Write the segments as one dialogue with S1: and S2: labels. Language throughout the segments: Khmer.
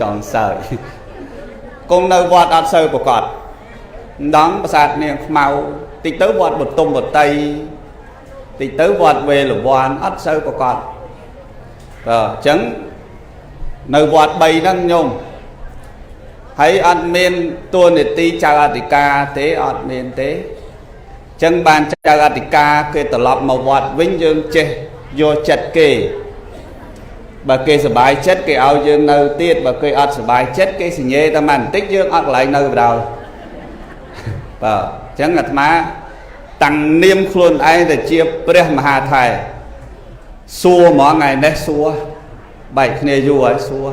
S1: ចង់សើចគង់នៅវត្តអត់សូវប្រកបម្ដងប្រាសាទនាងខ្មៅតិចទៅវត្តបទុមវតីតិចទៅវត្តវេលវ័នអត់សូវប្រកបបាទអញ្ចឹងនៅវត្ត3ហ្នឹងញោមហើយអត់មានតួនាទីចៅអធិការទេអត់មានទេអញ្ចឹងបានចៅអធិការគេត្រឡប់មកវត្តវិញយើងចេះយកចិត្តគេបើគេសប្បាយចិត្តគេឲ្យយើងនៅទៀតបើគេអត់សប្បាយចិត្តគេសញ្ញេតែបន្តិចយើងអត់កន្លែងនៅបណ្ដោយបាទអញ្ចឹងអាត្មាតាំងនាមខ្លួនឯងទៅជាព្រះមហាថែសួរហ្មងថ្ងៃនេះសួរបែកគ្នាយូរហើយសួរ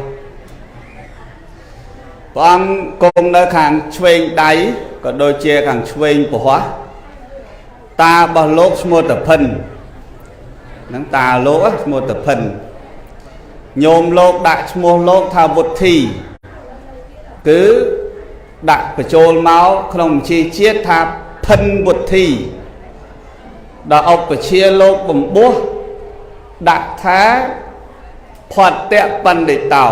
S1: ព្រះអង្គគង់នៅខាងឆ្វេងដៃក៏ដូចជាខាងឆ្វេងពហោះតារបស់លោកឈ្មោះតភិននឹងតាលោកឈ្មោះតភិនញោមលោកដាក់ឈ្មោះលោកថាវុធីគឺដាក់បញ្ចូលមកក្នុងបញ្ជីជាតិថាភិនវុធីដល់ឧបជាលោកបំពោះដាក់ថាផតៈបណ្ឌិតោ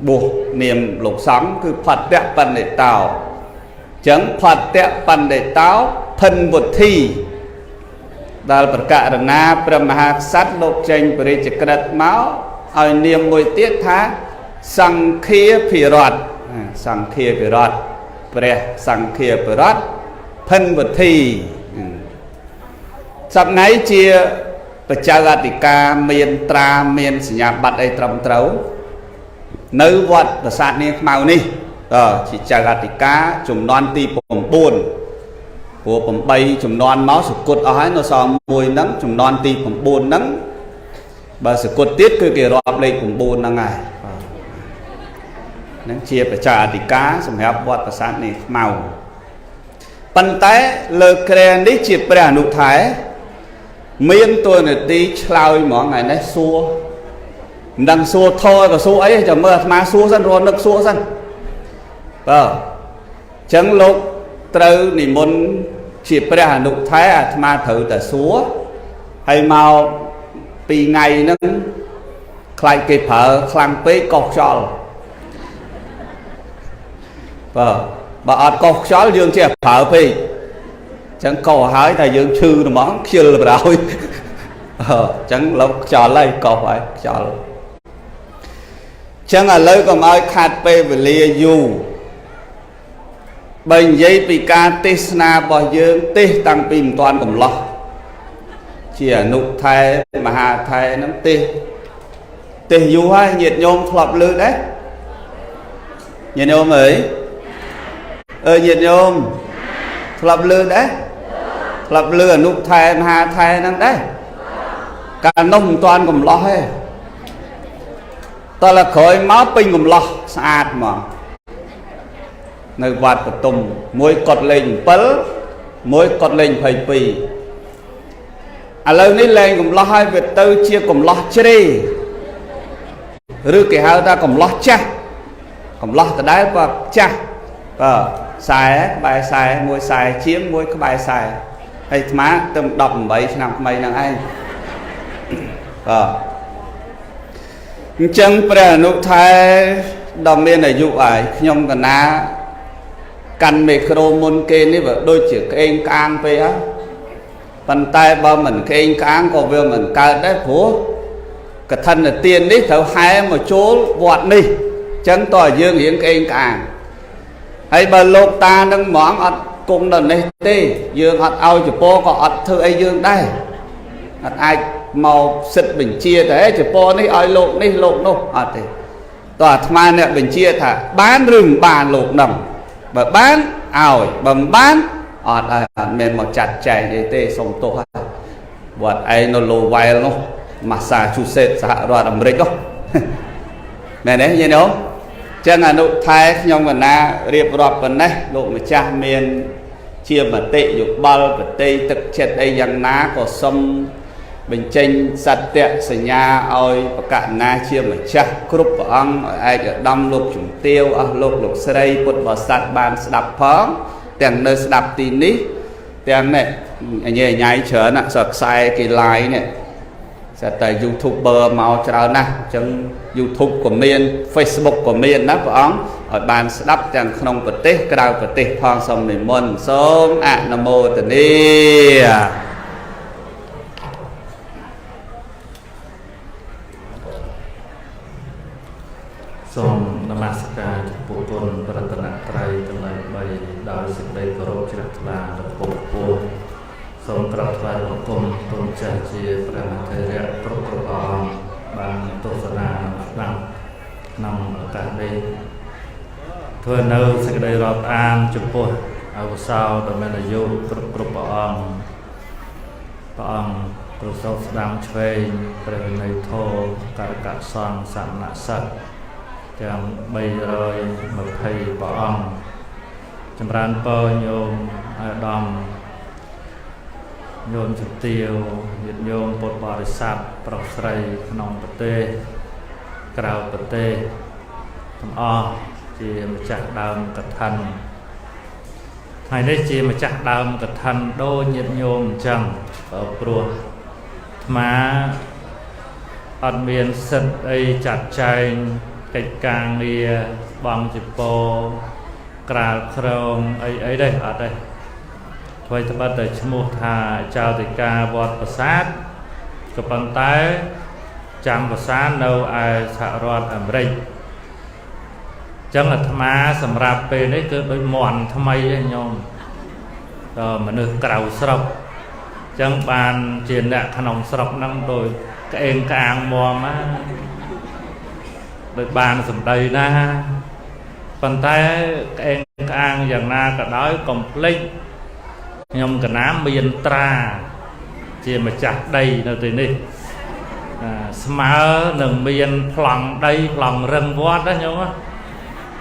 S1: បួសនាមលោកសង្ឃគឺផតៈបណ្ឌិតោអញ្ចឹងផតៈបណ្ឌិតោភិនវុធីដែលប្រកាសរណាព្រះមហាក្សត្រលោកចេញព្រះរាជក្រឹត្យមកឲ្យនាមមួយទៀតថាសង្ឃាភិរដ្ឋសង្ឃាភិរដ្ឋព្រះសង្ឃាភិរដ្ឋភិនវុធីសប្ងៃជាបច្ចៅអធិការមានត្រាមានសញ្ញាបត្រអីត្រឹមត្រូវនៅវត្តប្រាសាទនាងខ្មៅនេះជាចៅអធិការចំនួនទី9ព្រោះ8ចំនួនមកសគុតអស់ហើយនៅសល់មួយហ្នឹងចំនួនទី9ហ្នឹងបើសគុតទៀតគឺគេរាប់លេខ9ហ្នឹងហើយបាទហ្នឹងជាបច្ចាអធិការសម្រាប់វត្តប្រាសាទនាងខ្មៅប៉ុន្តែលើគ្រែនេះជាព្រះអនុថែមានតួនាទីឆ្លើយហ្មងថ្ងៃនេះសួរមិនដឹងសួរធរក៏សួរអីចាំមើលអាត្មាសួរសិនរនឹកសួរសិនបាទអញ្ចឹងលោកត្រូវនិមន្តជាព្រះអនុថែអាត្មាត្រូវតែសួរហើយមកពីថ្ងៃហ្នឹងខ្លាចគេប្រើខ្លាំងពេកកោសខ្យល់បាទបើអត់កោសខ្យល់យើងចេះប្រើពេកអញ្ចឹងកោសហើយតែយើងឈឺហ្មងខ្ជិលបណ្ដោយអញ្ចឹងលោកខ្យល់ហើយកោសហើយខ្យល់អញ្ចឹងឥឡូវកុំឲ្យខាត់ពេលវេលាយូរបើនិយាយពីការទេសនារបស់យើងទេសតាំងពីមិនទាន់កំឡោះជាអនុថែមហាថែហ្នឹងទេសទេសយូរហើយញាតិញោមធ្លាប់លើដែរញាតិញោមអើយអើញាតិញោមធ្លាប់លើដែរធ្លាប់លើអនុថែមហាថែហ្នឹងដែរកាលនោះមិនទាន់កំឡោះទេតើក្រោយមកពេញកំឡោះស្អាតហ្មងនៅវត្តបទុមមួយកត់លេខ7មួយកត់លេខ22ឥឡូវនេះលែងកំឡោះហើយវាទៅជាកំឡោះជ្រេឬគេហៅថាកំឡោះចាស់កំឡោះដដែលបើចាស់បាទខ្សែក្បែរខ្សែមួយខ្សែជាងមួយក្បែរខ្សែហើយអាត្មាទៅ18ឆ្នាំថ្មីហ្នឹងឯងបាទអញ្ចឹងព្រះអនុថែដល់មានអាយុហើយខ្ញុំកណាកាន់មីក្រូមុនគេនេះវាដូចជាក្អេងក្អាងពេកហើយប៉ុន្តែបើមិនក្អេងក្អាងក៏វាមិនកើតដែរព្រោះកឋិនទាននេះត្រូវហែមកចូលវត្តនេះអញ្ចឹងតើយើងរៀងក្អេងក្អាងហើយបើលោកតានឹងហ្មងអត់គង់ដល់នេះទេយើងអត់ឲ្យចពោក៏អត់ធ្វើអីយើងដែរអត់អាចមកសិទ្ធបញ្ជាតែចពោនេះឲ្យលោកនេះលោកនោះអត់ទេតើអាត្មាអ្នកបញ្ជាថាបានឬមិនបានលោកនឹងបើបានឲ្យបើមិនបានអត់ហើយអត់មានមកចាត់ចែងអីទេសុំទោសហើយវត្តឯងនៅលូវ៉ែលនោះម៉ាសាឈូសេតសហរដ្ឋអាមេរិកនោះមែនទេយាយនោះចឹងអនុថែខ្ញុំកណារៀបរាប់ប៉ុណ្ណេះលោកម្ចាស់មានជាមតិយោបល់បតិទឹកចិត្តអីយ៉ាងណាក៏សុំបញ្ចេញសត្យសញ្ញាឲ្យប្រកាសណាជាម្ចាស់គ្រប់ព្រះអង្គឲ្យឯកឧត្តមលោកជំទាវអស់លោកលោកស្រីពុទ្ធបរិស័ទបានស្ដាប់ផងទាំងនៅស្ដាប់ទីនេះទាំងនេះញ៉ៃញ៉ៃច្រើនសខ្សែគេឡាយនេះ ស្អាតតែ YouTuber មកច្រើនណាស់អញ្ចឹង YouTube ក៏មាន Facebook ក៏មានណាព្រះអង្គឲ្យបានស្ដាប់ទាំងក្នុងប្រទេសក្រៅប្រទេសផងសូមនិមន្តសូមអនុមោទនា
S2: សូមនមស្ការចំពោះគុណប្រតនត្រ័យទាំងឡាយ3ដោយសេចក្តីគោរពជ្រះថ្លាដ៏ខ្ពង់ខ្ពស់សូមក្រាបថ្វាយបង្គំគុណចាស់ជាព្រះមថេរៈគ្រប់គ្រប់អង្គបានទស្សនានិងស្ដាប់ក្នុងឱកាសនេះធ្វើនៅសេចក្តីរាប់អានចំពោះអវសោដ៏មានអាយុគ្រប់គ្រប់ព្រះអង្គព្រះអង្គប្រសូតស្ដាំឆ្វេងព្រះវិន័យធម៌ករកសង្ឃសមណសិស្សទាំង320ព្រះអង្គចម្រើនពរញោមអាដាមញោមជំទាវញាតិញោមពុទ្ធបរិស័ទប្រុសស្រីក្នុងប្រទេសក្រៅប្រទេសទាំងអស់ជាម្ចាស់ដើមកឋិនថ្ងៃនេះជាម្ចាស់ដើមកឋិនដូចញាតិញោមអញ្ចឹងព្រោះអាត្មាអត់មានសិទ្ធអីចាត់ចែងកិច្ចការងារបងជាពោក្រាលក្រងអីអីទេអត់ទេអ្វីត្បិតតែឈ្មោះថាចៅតិកាវត្តប្រាសាទក៏ប៉ុន្តែចាំប្រាសាទនៅឯសហរដ្ឋអាមេរិកចឹងអាត្មាសម្រាប់ពេលនេះគឺដូចមន់ថ្មីឯងញោមដល់មនុស្សក្រៅស្រុកចឹងបានជាអ្នកក្នុងស្រុកហ្នឹងដូចក្អេងក្អាងមមណាដូចបានសម្ដីណាប៉ុន្តែក្អេងក្អាងយ៉ាងណាក៏ដោយកុំភ្លេចខ្ញុំកណាមានត្រាជាម្ចាស់ដីនៅទីនេះស្មើនឹងមានប្លង់ដីប្លង់រឹងវត្តណាញោម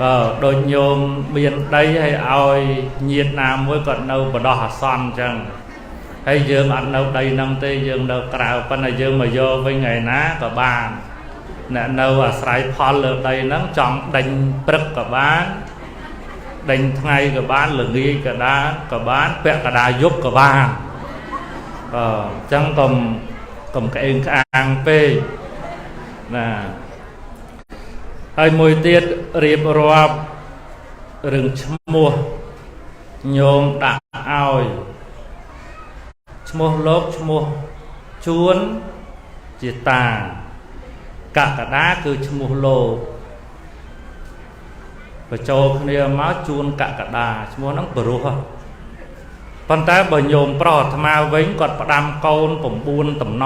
S2: បើដូចញោមមានដីឲ្យឲ្យញាតណាមួយគាត់នៅបដោះអាសន្នអញ្ចឹងហើយយើងអត់នៅដីហ្នឹងទេយើងនៅក្រៅប៉ុន្តែយើងមកយកវិញថ្ងៃណាក៏បានអ្នកនៅអាស្រ័យផលលើដីហ្នឹងចង់ដេញព្រឹកក៏បានដេញថ្ងៃក៏បានល្ងាចក៏បានក៏បានពាក់កដាយប់ក៏បានអញ្ចឹងកុំក្អេងក្អាងពេកណាហើយមួយទៀតរៀបរាប់រឿងឈ្មោះញោមដាក់ឲ្យឈ្មោះលោកឈ្មោះជួនជាតាកកដាគឺឈ្មោះលោកបញ្ចូលគ្នាមកជួនកកដាឈ្មោះហ្នឹងព្រោះប៉ុន្តែបើញោមប្រុសអាត្មាវិញគាត់ផ្ដាំកូន9តំណ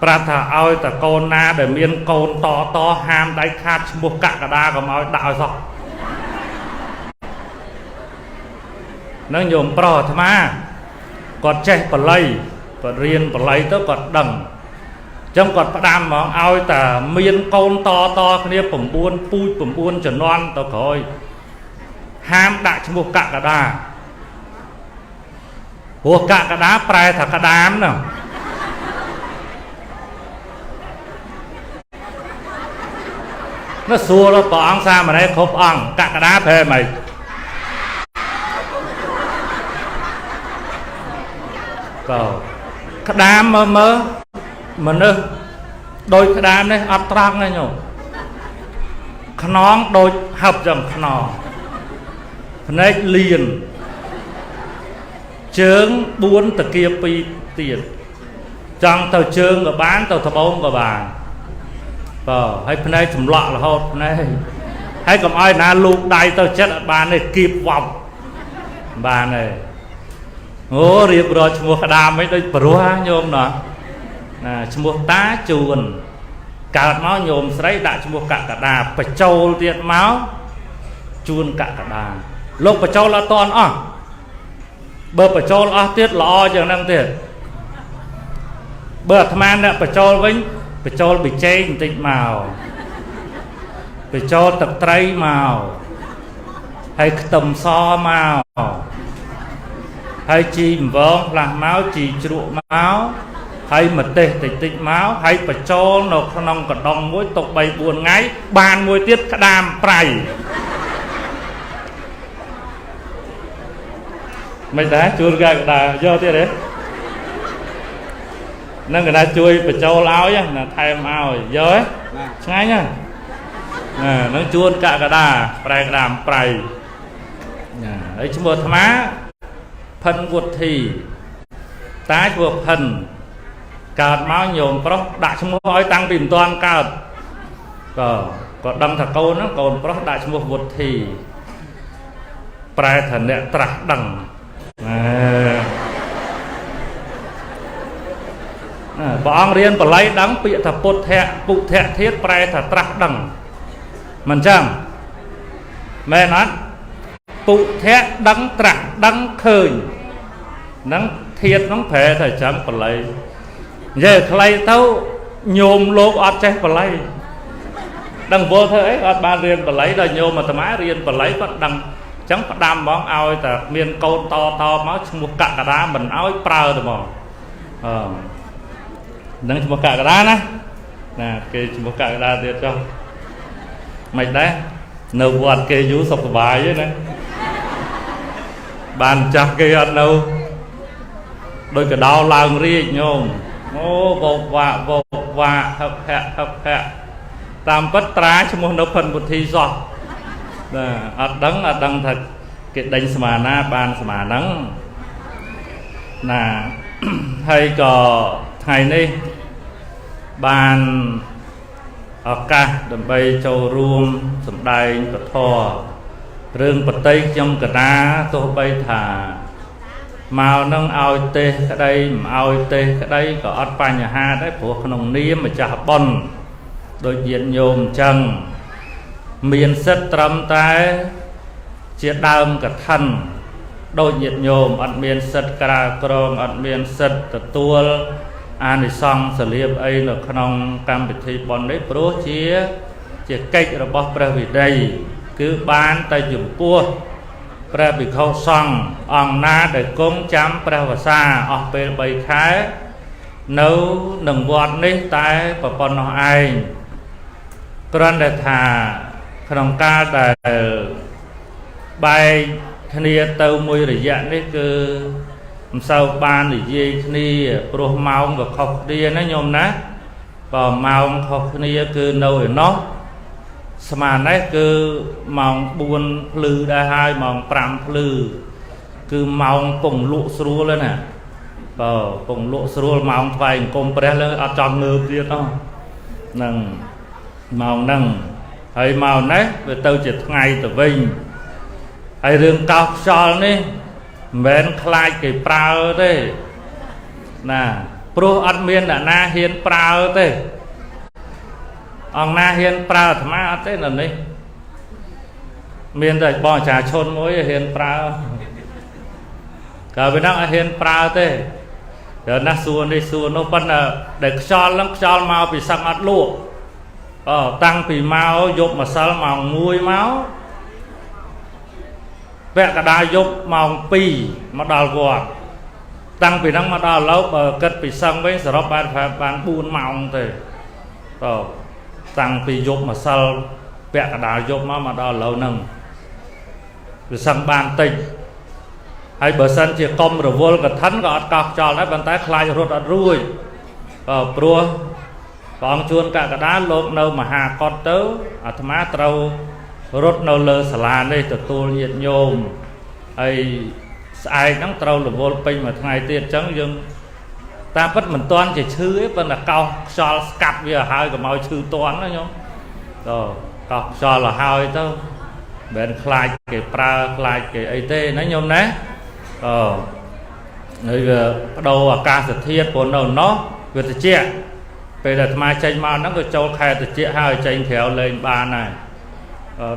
S2: ប្រាប់ថាឲ្យតកូនណាដែលមានកូនតតហាមដៃខាតឈ្មោះកកដាកុំឲ្យដាក់ឲ្យសោះនឹងញោមប្រុសអាត្មាគាត់ចេះបល័យគាត់រៀនបល័យទៅគាត់ដឹងចឹងគាត់ផ្ដាំហ្មងឲ្យតែមានកូនតតគ្នា9ពូជ9ជំនាន់ទៅក្រោយហាមដាក់ឈ្មោះកកដាព្រោះកកដាប្រែថាក្តាមហ្នឹងនោះសួរព្រះអង្គសាមណេរគ្រប់អង្គកកដាប្រែម៉េចក៏ក្តាមមើលមើលមនុស្សដូចក្តាមនេះអត់ត្រង់ទេញោមខ្នងដូចហឹបចឹងខ្នងភ្នែកលៀនជើង4តាគៀ2ទៀតចង់ទៅជើងក៏បានទៅត្បូងក៏បានបើហើយភ្នែកចម្លក់រហូតភ្នែកហើយកុំឲ្យណាលូកដៃទៅចិត្តអត់បានទេគៀបវប់បានទេអូរៀបរាប់ឈ្មោះក្តាមមិនដូចព្រោះញោមណោះណាឈ្មោះតាជួនកើតមកញោមស្រីដាក់ឈ្មោះកកដាបញ្ចូលទៀតមកជួនកកដាលោកបញ្ចូលអត់តន់អស់បើបញ្ចូលអស់ទៀតល្អជាងហ្នឹងទៀតបើអាត្មាអ្នកបញ្ចូលវិញបញ្ចូលប៊ីចេងបន្តិចមកបញ្ចូលទឹកត្រីមកហើយខ្ទឹមសមកហើយជីអង្វងផ្លាស់មកជីជ្រក់មកហើយម្ទេសតិចតិចមកហើយបញ្ចូលនៅក្នុងកដុងមួយទុក3 4ថ្ងៃបានមួយទៀតក្តាមប្រៃមិនដែរជួនកកដាយកទៀតទេ នឹងកណាជួយបញ្ចូលឲ្យណាថែមឲ្យយកឆ្ងាញ់ណាហ្នឹងជួនកកដាប្រែក្តាមប្រៃណាហើយឈ្មោះអាត្មាភិនវុធីតាឈ្មោះភិនកើតមកញោមប្រុសដាក់ឈ្មោះឲ្យតាំងពីមិនទាន់កើតក៏ដឹងថាកូនហ្នឹងកូនប្រុសដាក់ឈ្មោះវុធីប្រែថាអ្នកត្រាស់ដឹងណាព្រះអង្គរៀនបល័យដឹងពាក្យថាពុទ្ធៈពុទ្ធៈធាតុប្រែថាត្រាស់ដឹងមិនចឹងមែនអត់ពុទ្ធៈដឹងត្រាស់ដឹងឃើញហ្នឹងធាតុហ្នឹងប្រែថាចឹងបល័យនិយាយខ្លីទៅញោមលោកអត់ចេះបល័យដឹងវល់ធ្វើអីអត់បានរៀនបល័យដល់ញោមអាត្មារៀនបល័យគាត់ដឹងចឹងផ្ដាំហ្មងឲ្យតែមានកូនតតមកឈ្មោះកកដាមិនឲ្យប្រើទៅហ្មងអឺនឹងឈ្មោះកកដាណាណាគេឈ្មោះកកដាទៀតចុះមិនដែរនៅវត្តគេយូរសុខសប្បាយទេណាបានចាស់គេអត់នៅដោយកដោឡើងរាជញោមអូបោកវាក់បោកវាក់ហឹកហៈហឹកហៈតាមពិតត្រាឈ្មោះនៅភិនពុទ្ធីសោះបាទអត់ដឹងអត់ដឹងថាគេដេញស្មាណាបានស្មាហ្នឹងណាហើយក៏ថ្ងៃនេះបានឱកាសដើម្បីចូលរួមសម្ដែងពធរឿងបតីខ្ញុំកណាទោះបីថាមកនឹងឲ្យទេសក្តីមិនឲ្យទេសក្តីក៏អត់បញ្ហាដែរព្រោះក្នុងនាមម្ចាស់បុណ្យដូចញាតិញោមអញ្ចឹងមានសិទ្ធិត្រឹមតែជាដើមកឋិនដូចញាតិញោមអត់មានសិទ្ធិក្រាលក្រងអត់មានសិទ្ធិទទួលអានិសង្សលាភអីនៅក្នុងកម្មវិធីបុណ្យនេះព្រោះជាកិច្ចរបស់ព្រះវិន័យគឺបានតែចំពោះព្រះភិក្ខុសង្ឃអង្គណាដែលគង់ចាំព្រះវស្សាអស់ពេល3ខែនៅនឹងវត្តនេះតែប៉ុណ្ណោះឯងគ្រាន់តែថាក្នុងកាលដែលបែកគ្នាទៅមួយរយៈនេះគឺមិនសូវបាននិយាយគ្នាព្រោះម៉ោងក៏ខុសគ្នាណាញោមណាបើម៉ោងខុសគ្នាគឺនៅឯណោះស្មាននេះគឺម៉ោង4ភ្លឺដែរហើយម៉ោង5ភ្លឺគឺម៉ោងពងលក់ស្រួលណាបើពងលក់ស្រួលម៉ោងថ្វាយអង្គមព្រះលើអត់ចង់ងើបទៀតអស់ហ្នឹងម៉ោងហ្នឹងហើយម៉ោងនេះវាទៅជាថ្ងៃទៅវិញហើយរឿងកោសខ្យល់នេះមិនមែនខ្លាចគេប្រើទេណាព្រោះអត់មានអ្នកណាហ៊ានប្រើទេអង្គណាហ៊ានប្រើអាត្មាអត់ទេនៅនេះមានតែបងអាចារ្យឈុនមួយហ៊ានប្រើកាលពីហ្នឹងអត់ហ៊ានប្រើទេដល់ណាសួរនេះសួរនោះប៉ុន្តែដែលខ្យល់ហ្នឹងខ្យល់មកពីសឹងអត់លក់អតាំងពីមកយប់ម្សិលម៉ោង1មកពាក់កដាយប់ម៉ោង2មកដល់វត្តតាំងពីហ្នឹងមកដល់ឥឡូវបើគិតពីសឹងវិញសរុបបាន4ម៉ោងទេតតាំងពីយប់ម្សិលពាក់កដាយប់មកដល់ឥឡូវហ្នឹងវាសឹងបានតិចហើយបើសិនជាកុំរវល់កឋិនក៏អត់កោះចោលដែរប៉ុន្តែខ្លាចរត់អត់រួចព្រោះព្រះអង្គជួនកកដាលោកនៅមហាកុដទៅអាត្មាត្រូវរត់នៅលើសាលានេះទទួលញាតិញោមហើយស្អែកហ្នឹងត្រូវរវល់ពេញមួយថ្ងៃទៀតអញ្ចឹងយើងតាមពិតមិនទាន់ជាឈឺទេប៉ុន្តែកោសខ្យល់ស្កាត់វាឲ្យហើយកុំឲ្យឈឺទាន់ណាញោមតកោសខ្យល់ឲ្យហើយទៅមិនមែនខ្លាចគេប្រើខ្លាចគេអីទេណាញោមណាអហើយវាបដូរអាកាសធាតុព្រោះនៅនោះវាត្រជាក់ពេលដែលអាត្មាចេញមកហ្នឹងក៏ចូលខែត្រជាក់ហើយចេញក្រៅលេងបានហើយ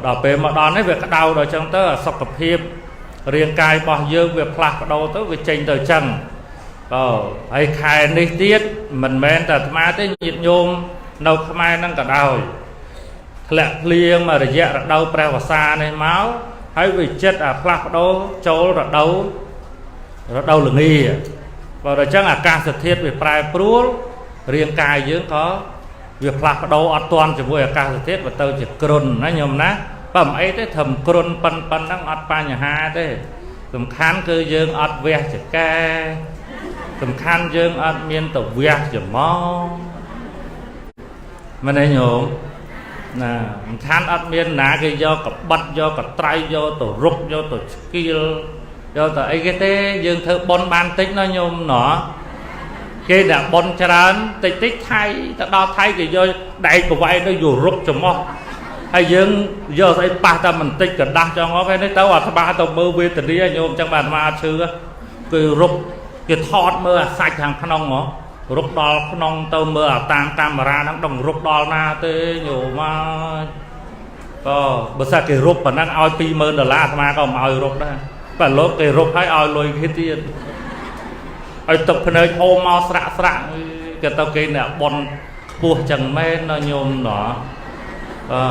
S2: ដល់ពេលមកដល់នេះវាក្តៅដល់ចឹងទៅសុខភាពរាងកាយរបស់យើងវាផ្លាស់ប្ដូរទៅវាចេញទៅចឹងហើយខែនេះទៀតមិនមែនតែអាត្មាទេញាតិញោមនៅខ្មែរហ្នឹងក៏ដោយធ្លាក់ភ្លៀងមករយៈរដូវព្រះវស្សានេះមកហើយវាចិត្តអាផ្លាស់ប្ដូរចូលរដូវល្ងាបើដល់ចឹងអាកាសធាតុវាប្រែប្រួលរាងកាយយើងក៏វាផ្លាស់ប្ដូរអត់ទាន់ជាមួយអាកាសធាតុវាទៅជាគ្រុនណាញោមណាបើមិនអីទេត្រឹមគ្រុនប៉ុណ្ណឹងអត់បញ្ហាទេសំខាន់គឺយើងអត់វះចកែ សំខាន់យើងអត់មានតវះច្មងមែនទេញោមណាសំខាន់អត់មានណាគេយកកបិតយកកត្រៃយកទៅរុកយកទៅឆ្កៀលយកទៅអីគេទេយើងធ្វើប៉ុនបានតិចណាញោមណោះគេដាក់ប៉ុនច្រើនតិចតិចថៃទៅដល់ថៃគេយកដែកប្រវែងទៅយករុកច្មោះហើយយើងយកស្អីប៉ះតែបន្តិចកដាស់ចង់អស់ហើយនេះទៅអាត្មាទៅមើលវេទនាញោមចឹងបាទអាត្មាអត់ឈឺគឺរុកគេថតមើលអាសាច់ខាងក្នុងហ៎រុកដល់ក្នុងទៅមើលអាតាមកាមេរ៉ាហ្នឹងដឹងរុកដល់ណាទេញោមអើយក៏បើសិនគេរុកប៉ុណ្ណឹងឲ្យ20000ដុល្លារអាត្មាក៏មិនឲ្យរុកដែរបើលោកគេរុកឲ្យឲ្យលុយគេទៀតឲ្យទឹកភ្នែកហូរមកស្រាក់ស្រាក់គេទៅគេអ្នកប៉ុនខ្ពស់ចឹងមែនណាញោមណោះអឺ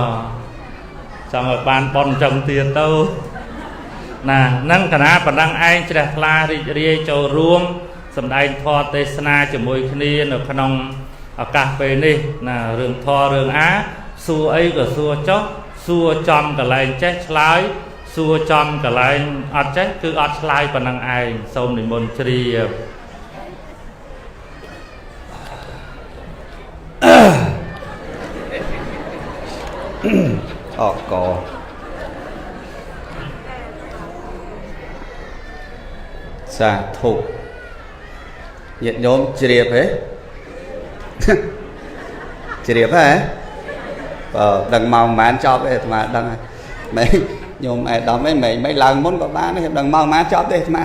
S2: ចង់ឲ្យបានប៉ុនចឹងទៀតទៅណានឹងកណាប៉ុណ្ណឹងឯងជ្រះថ្លារីករាយចូលរួមសម្ដែងធម៌ទេសនាជាមួយគ្នានៅក្នុងឱកាសពេលនេះណារឿងធម៌រឿងអាសួរអីក៏សួរចុះសួរចំកន្លែងចេះឆ្លើយសួរចំកន្លែងអត់ចេះគឺអត់ឆ្លើយប៉ុណ្ណឹងឯងសូមនិមន្តជ្រាប
S1: អកសាធុញាតិញោមជ្រាបហ៎ជ្រាបហ៎បើដឹងម៉ោងប៉ុន្មានចប់ទេអាត្មាដឹងហើយមិនញោមអែដាមអីមិនមិនឡើងមុនក៏បានដែរដឹងម៉ោងប៉ុន្មានចប់ទេអាត្មា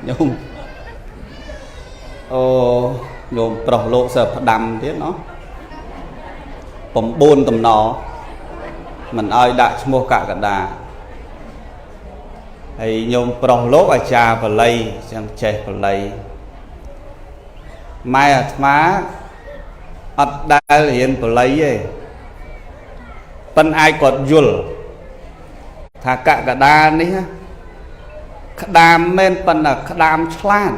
S1: ញោមអូញោមប្រុសលោកសើផ្ដាំទៀតណោះ9តំណមិនឲ្យដាក់ឈ្មោះកកដាហើយញោមប្រុសលោកអាចារ្យបាលីចឹងចេះបាលីម៉ែអាត្មាអត់ដែលរៀនបាលីទេប៉ិនអាចគាត់យល់ថាកកដានេះក្តាមមែនប៉ុន្តែក្តាមឆ្លាត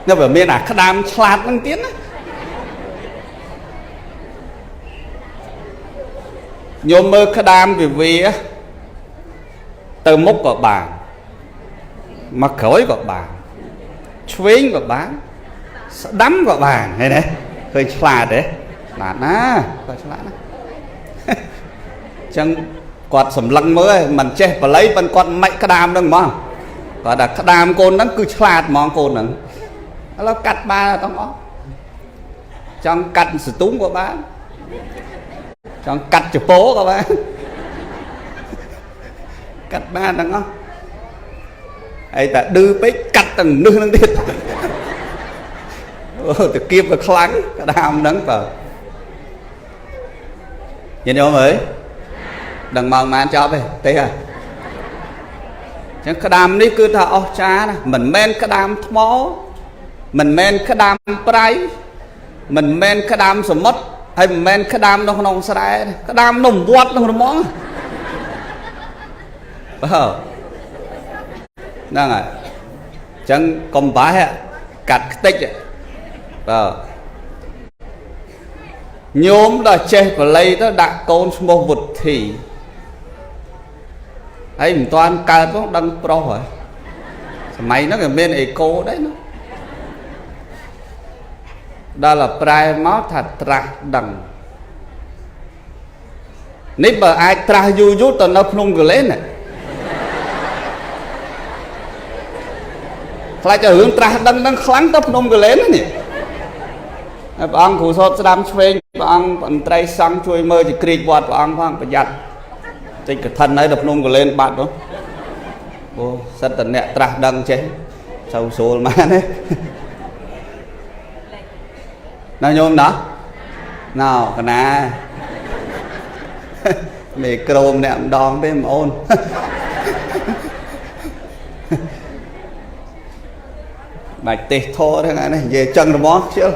S1: នៅវាមានអាក្តាមឆ្លាតហ្នឹងទៀតណាញោមមើលក្តាមវិវាទៅមុខក៏បានមកក្រោយក៏បានឆ្វេងក៏បានស្ដាំក៏បានឃើញទេឃើញឆ្លាតទេឆ្លាតណាគាត់ឆ្លាតណាអញ្ចឹងគាត់សម្លឹងមើលមិនចេះបល័យប៉ុន្តែគាត់មិនក្តាមហ្នឹងហ្មងគាត់ថាក្តាមកូនហ្នឹងគឺឆ្លាតហ្មងកូនហ្នឹងឥឡូវកាត់បានទាំងអស់ចង់កាត់សន្ទុំក៏បានចង់កាត់ចពោក៏បានកាត់បានទាំងអស់ហើយតែឌឺពេកកាត់ទាំងនឹះហ្នឹងទៀតអូតគៀបក៏ខ្លាំងក្តាមហ្នឹងបើញាតិញោមអើយដឹងម៉ោងប៉ុន្មានចប់ទេទេហ៎ចឹងក្តាមនេះគឺថាអស្ចារ្យណាមិនមែនក្តាមថ្មមិនមែនក្តាមប្រៃមិនមែនក្តាមសមុទ្រហើយមិនមែនក្តាមនៅក្នុងស្រែក្តាមនៅវត្តនោះហ្មងបើហ្នឹងហើយអញ្ចឹងកុំបាសកាត់ខ្ទេចបើញោមដល់ចេះបាលីទៅដាក់កូនឈ្មោះវុធីហើយមិនតាន់កើតផងដឹងប្រុសហើយសម័យហ្នឹងវាមានអេកូដែរណាដល់ប្រែមកថាត្រាស់ដឹងនេះបើអាចត្រាស់យូរយូរទៅនៅភ្នំកលែនណាខ្លាចតែរឿងត្រាស់ដឹងហ្នឹងខ្លាំងទៅភ្នំកលែននេះហើយព្រះអង្គគ្រូសោតស្ដាំឆ្វេងព្រះអង្គអន្ត្រីសង្ឃជួយមើលជាក្រីកវត្តព្រះអង្គផងប្រយ័ត្នតិចកឋិនហើយទៅភ្នំកលែនបាត់ទៅអូសិតតអ្នកត្រាស់ដឹងចេះសូវស្រួលមកណាណាញោមណាណៅកណាមេក្រូមអ្នកម្ដងទេបងអូនបាច់ទេសធរហ្នឹងនេះនិយាយចឹងហ្មងខ្ជិល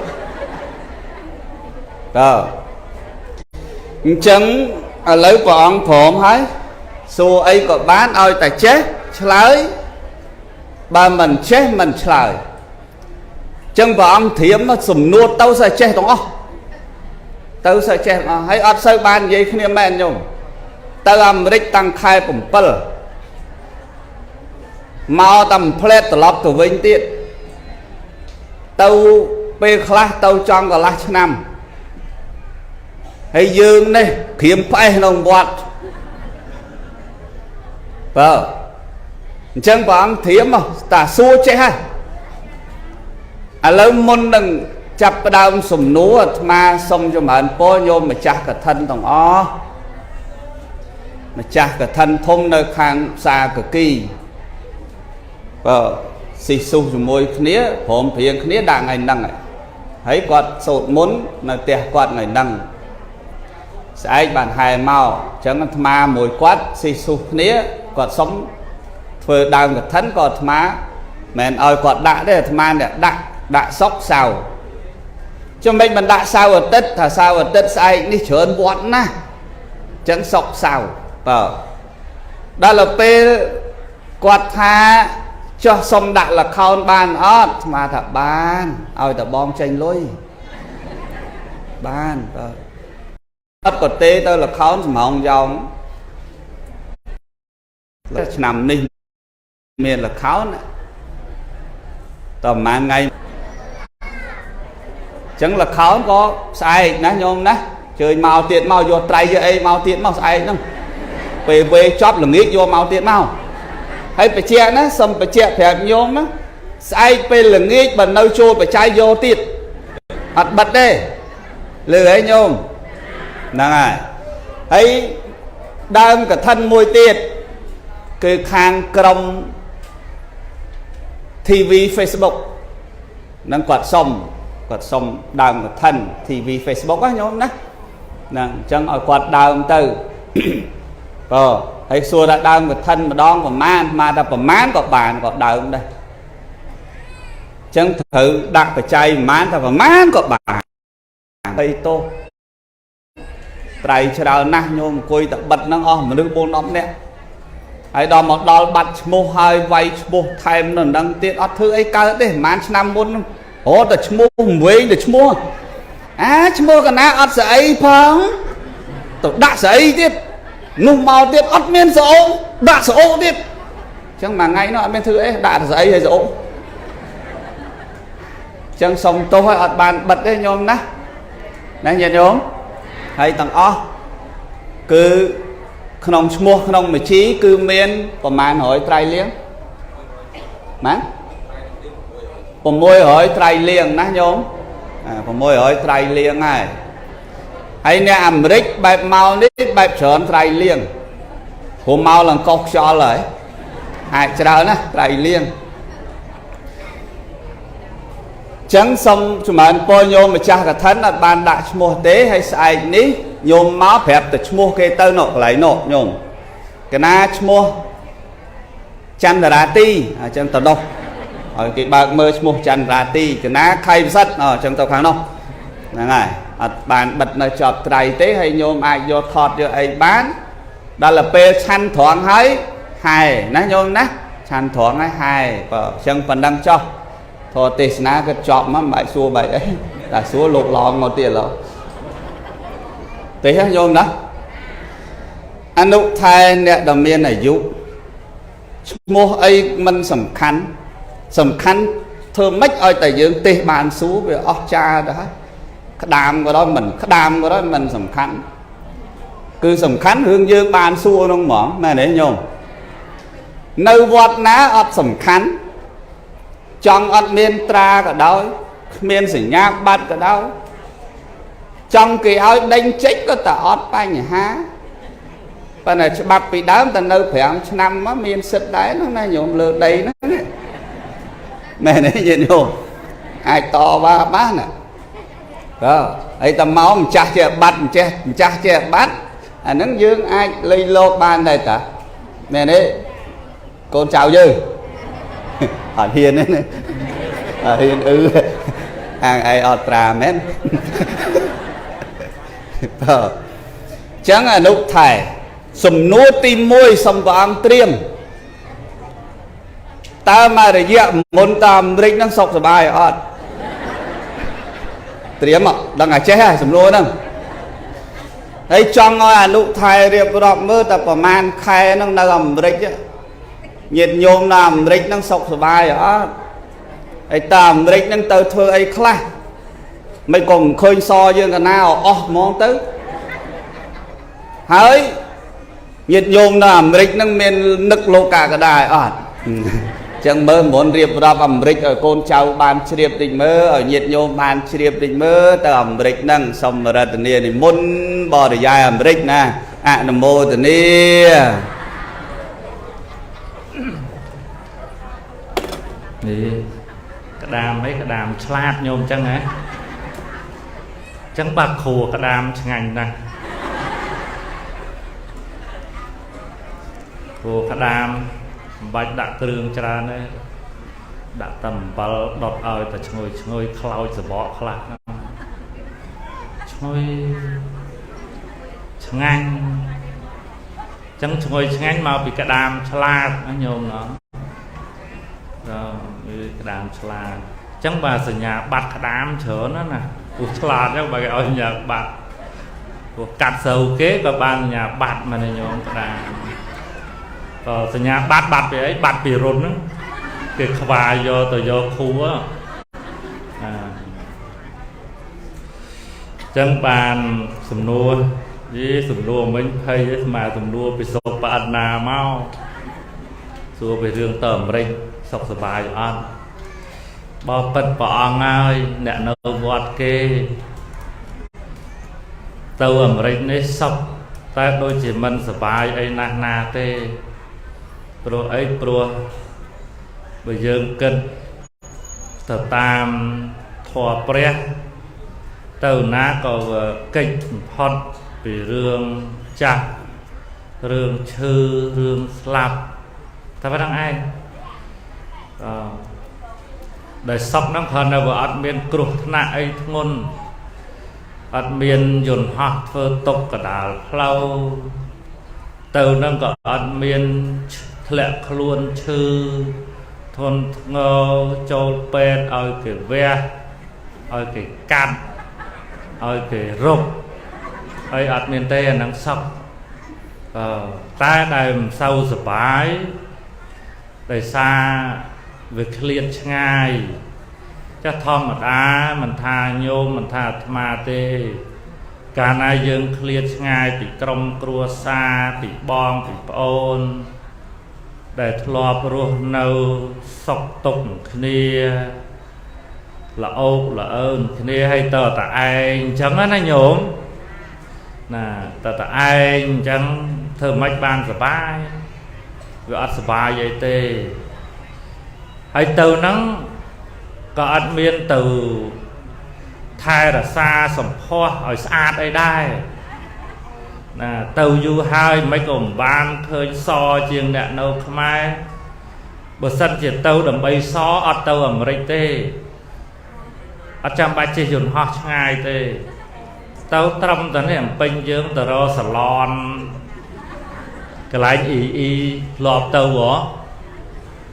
S1: តើអញ្ចឹងឥឡូវព្រះអង្គព្រមហើយសួរអីក៏បានឲ្យតែចេះឆ្លើយបើមិនចេះមិនឆ្លើយចឹងព្រះអង្គត្រៀមសំណួរទៅសើចេះទាំងអស់ទៅសើចេះទាំងអស់ហើយអត់សូវបាននិយាយគ្នាមែនញោមទៅអាមេរិកតាំងខែ7 មកតែផ្លែតត្រឡប់ទៅវិញទៀតទៅពេលខ្លះទៅចង់កន្លះឆ្នាំហើយយើងនេះក្រៀមផ្អេសក្នុងវត្តបើអញ្ចឹងព្រះអង្គត្រៀមតាសួរចេះហើយឥឡូវមុននឹងចាប់ផ្ដើមសំណួរអាត្មាសូមចម្រើនពរញោមម្ចាស់កឋិនទាំងអស់ម្ចាស់កឋិនធំនៅខាងផ្សារកគីបើស៊ីស៊ុះជាមួយគ្នាព្រមព្រៀងគ្នាដាក់ថ្ងៃហ្នឹងហើយគាត់សូត្រមុននៅផ្ទះគាត់ថ្ងៃហ្នឹងស្អែកបានហែមកអញ្ចឹងអាត្មាមួយគាត់ស៊ីស៊ុះគ្នាគាត់សុំធ្វើដើមកឋិនក៏អាត្មាមិនឲ្យគាត់ដាក់ទេអាត្មាអ្នកដាក់ដាក់សុកសៅចំណេចមិនដាក់សៅអាទិត្យថាសៅអាទិត្យស្អែកនេះច្រើនវត្តណាស់អញ្ចឹងសុកសៅបើដល់ទៅពេលគាត់ថាចុះសុំដាក់លខោនបានអត់ស្មាថាបានឲ្យតបងចេញលុយបានបើអត់ក៏ទេទៅលខោនសំងយ៉ងឆ្នាំនេះមានលខោនតប្រហែលថ្ងៃចឹងលខោនក៏ស្អែកណាញោមណាជើញមកទៀតមកយកត្រៃយកអីមកទៀតមកស្អែកហ្នឹងពេលវេចប់ល្ងាចយកមកទៀតមកហើយបច្ចៈណាសុំបច្ចៈប្រាប់ញោមណាស្អែកពេលល្ងាចបើនៅចូលបច្ច័យយកទៀតអត់បិទទេលឺហីញោមហ្នឹងហើយហើយដើមកឋិនមួយទៀតគឺខាងក្រុម TV Facebook នឹងគាត់សុំដើមកឋិន TV Facebook ណាញោមណាហ្នឹងអញ្ចឹងឲ្យគាត់ដើមទៅបើហើយសួរថាដើមកឋិនម្ដងប្រមាណមកថាប្រមាណក៏បានក៏ដើមដែរអញ្ចឹងត្រូវដាក់បច្ច័យប្រមាណថាប្រមាណក៏បានហើយទោសត្រៃច្រើនណាស់ញោមអង្គុយតែបិទហ្នឹងអស់មនុស្ស4 10នាក់ហើយដល់មកដល់បាត់ឈ្មោះហើយវាយឈ្មោះថែមនៅនឹងទៀតអត់ធ្វើអីកើតទេប្រហែលឆ្នាំមុនរត់តែឈ្មោះវិញតែឈ្មោះអាឈ្មោះកណាអត់ស្អីផងទៅដាក់ស្អីទៀតនោះមកទៀតអត់មានស្អូដាក់ស្អូទៀតអញ្ចឹងមួយថ្ងៃនោះអត់មានធ្វើអីដាក់ស្អីហើយស្អូអញ្ចឹងសុំទោសឲ្យអត់បានបិទទេញោមណាណាញាតិញោមហើយទាំងអស់គឺក្នុងឈ្មោះក្នុងមជីគឺមានប្រមាណ100ត្រៃលៀងណា600ត្រៃលៀងណាញោម600ត្រៃលៀងហើយហើយអ្នកអាមេរិកបែបមកនេះបែបច្រើនត្រៃលៀងព្រោះមកឡើងកោសខ្យល់ហើយអាចច្រើនណាត្រៃលៀងចឹងសូមចម្រើនពរញោមម្ចាស់កឋិនអត់បានដាក់ឈ្មោះទេហើយស្អែកនេះញោមមកប្រាប់តែឈ្មោះគេទៅនោះកន្លែងនោះញោមកណាឈ្មោះចន្ទរាទីអញ្ចឹងទៅនោះឲ្យគេបើកមើលឈ្មោះចន្ទរាទីកណាខៃពិសិដ្ឋអញ្ចឹងទៅខាងនោះហ្នឹងហើយអត់បានបិទនៅជាប់ត្រៃទេហើយញោមអាចយកថតយកអីបានដល់ទៅពេលឆាន់ត្រង់ហើយហែណាញោមណាឆាន់ត្រង់ហើយហែបើអញ្ចឹងប៉ុណ្ណឹងចោះធម៌ទេសនាក៏ចប់មកមិនបាច់សួរបែកអីតែសួរលោកឡងមកទៀតឡូវទេញោមណាអនុថែអ្នកដែលមានអាយុឈ្មោះអីមិនសំខាន់សំខាន់ធ្វើម៉េចឲ្យតែយើងទេសបានសួរវាអស់ចាទៅហើយក្តាមក៏ដោយមិនក្តាមក៏ដោយមិនសំខាន់គឺសំខាន់រឿងយើងបានសួរហ្នឹងហ្មងមែនទេញោមនៅវត្តណាអត់សំខាន់ចង់អត់មានត្រាក៏ដោយគ្មានសញ្ញាបត្រក៏ដោយចង់គេឲ្យដេញចេញក៏តែអត់បញ្ហាប៉ុន្តែច្បាប់ពីដើមតែនៅ5ឆ្នាំមកមានសិទ្ធិដែរហ្នឹងណាញោមលើដីហ្នឹងមែនទេញាតិញោមអាចតវ៉ាបានណាបាទហើយតែមកម្ចាស់ជាបាត់ម្ចាស់ជាបាត់អាហ្នឹងយើងអាចលៃលោកបានដែរតាមែនទេកូនចៅយើងអត់ហ៊ានទេណាអត់ហ៊ានអឺអាងឯងអត់ត្រាមែនបាទចឹងអនុថែសំណួរទី1សូមព្រះអង្គត្រៀមតើមករយៈមុនតាមអាមេរិកហ្នឹងសុខសប្បាយអត់ត្រៀមដឹងអាចេះហើយសំណួរហ្នឹងហើយចង់ឲ្យអនុថែរៀបរាប់មើលតែប្រហែលខែហ្នឹងនៅអាមេរិក ញាតិញោមនៅអាមេរិកហ្នឹងសុខសប្បាយអត់ហើយតើអាមេរិកហ្នឹងទៅធ្វើអីខ្លះមិនក៏មិនឃើញសយើងកណាអស់ហ្មងទៅហើយញាតិញោមនៅអាមេរិកហ្នឹងមាននឹកលោកកកដាអត់ចឹងមើលមុនរៀបរាប់អាមេរិកឲ្យកូនចៅបានជ្រាបតិចមើលឲ្យញាតិញោមបានជ្រាបតិចមើលទៅអាមេរិកហ្នឹងសូមរតនានិមន្តបរិយាយអាមេរិកណាអនុមោទនា
S2: នេះក្តាមអីក្តាមឆ្លាតញោមចឹងហ៎ចឹងបាក់គ្រួក្តាមឆ្ងាញ់ណាស់គ្រួក្តាមមិនបាច់ដាក់គ្រឿងច្រើនទេដាក់តែអំបិលដុតឲ្យតែឈ្ងុយឈ្ងុយខ្លោចសបកខ្លះឈ្ងុយឆ្ងាញ់ចឹងឈ្ងុយឆ្ងាញ់មកពីក្តាមឆ្លាតណាញោមណោះដល់ក្តាមឆ្លាតចឹងបាទសញ្ញាបាត់ក្តាមច្រើនណាស់ណាព្រោះឆ្លាតចឹងបើគេឲ្យសញ្ញាបាត់ព្រោះកាត់ស្រូវគេក៏បានសញ្ញាបាត់មកញោមក្តាមក៏សញ្ញាបាត់បាត់ពីអីបាត់ពីរុនហ្នឹងគេខ្វាយយកទៅយកខួរអាចឹងបានសំណួរយីសំណួរមិញភ័យស្មើសំណួរពីសុកប្អិនណាមកសួរពីរឿងទៅអាមេរិកសុខសប្បាយអត់បើពិតព្រះអង្គហើយអ្នកនៅវត្តគេទៅអាមេរិកនេះសុខតែដូចជាមិនសប្បាយអីណាស់ណាទេព្រោះអីព្រោះបើយើងគិតទៅតាមធម៌ព្រះទៅណាក៏កិច្ចបំផុតពីរឿងចាស់រឿងឈឺរឿងស្លាប់តែប៉ុណ្្នឹងឯងអឺដែលសពហ្នឹងគ្រាន់តែវាអត់មានគ្រោះថ្នាក់អីធ្ងន់អត់មានយន្តហោះធ្វើຕົកកដាលផ្លូវទៅហ្នឹងក៏អត់មានធ្លាក់ខ្លួនឈឺធ្ងន់ធ្ងរចូលពេទ្យឲ្យគេវះឲ្យគេកាត់ឲ្យគេរុកហើយអត់មានទេអាហ្នឹងសពអឺតែដែលមិនសូវសប្បាយដោយសារវាឃ្លាតឆ្ងាយចាស់ធម្មតាមិនថាញោមមិនថាអាត្មាទេកាលណាយើងឃ្លាតឆ្ងាយពីក្រុមគ្រួសារពីបងពីប្អូនដែលធ្លាប់រស់នៅសុខទុក្ខគ្នាល្អោកល្អើនគ្នាហើយតតែឯងអញ្ចឹងណាញោមណាតតែឯងអញ្ចឹងធ្វើម៉េចបានសប្បាយវាអត់សប្បាយអីទេហើយទៅហ្នឹងក៏អត់មានទៅថែរក្សាសម្ផស្សឲ្យស្អាតអីដែរណាទៅយូរហើយមិនក៏មិនបានឃើញសជាងអ្នកនៅខ្មែរបើសិនជាទៅដើម្បីសអត់ទៅអាមេរិកទេអត់ចាំបាច់ជិះយន្តហោះឆ្ងាយទេទៅត្រឹមតែនេះអំពេញយើងទៅរកសាឡនកន្លែងអ៊ីអ៊ីធ្លាប់ទៅហ៎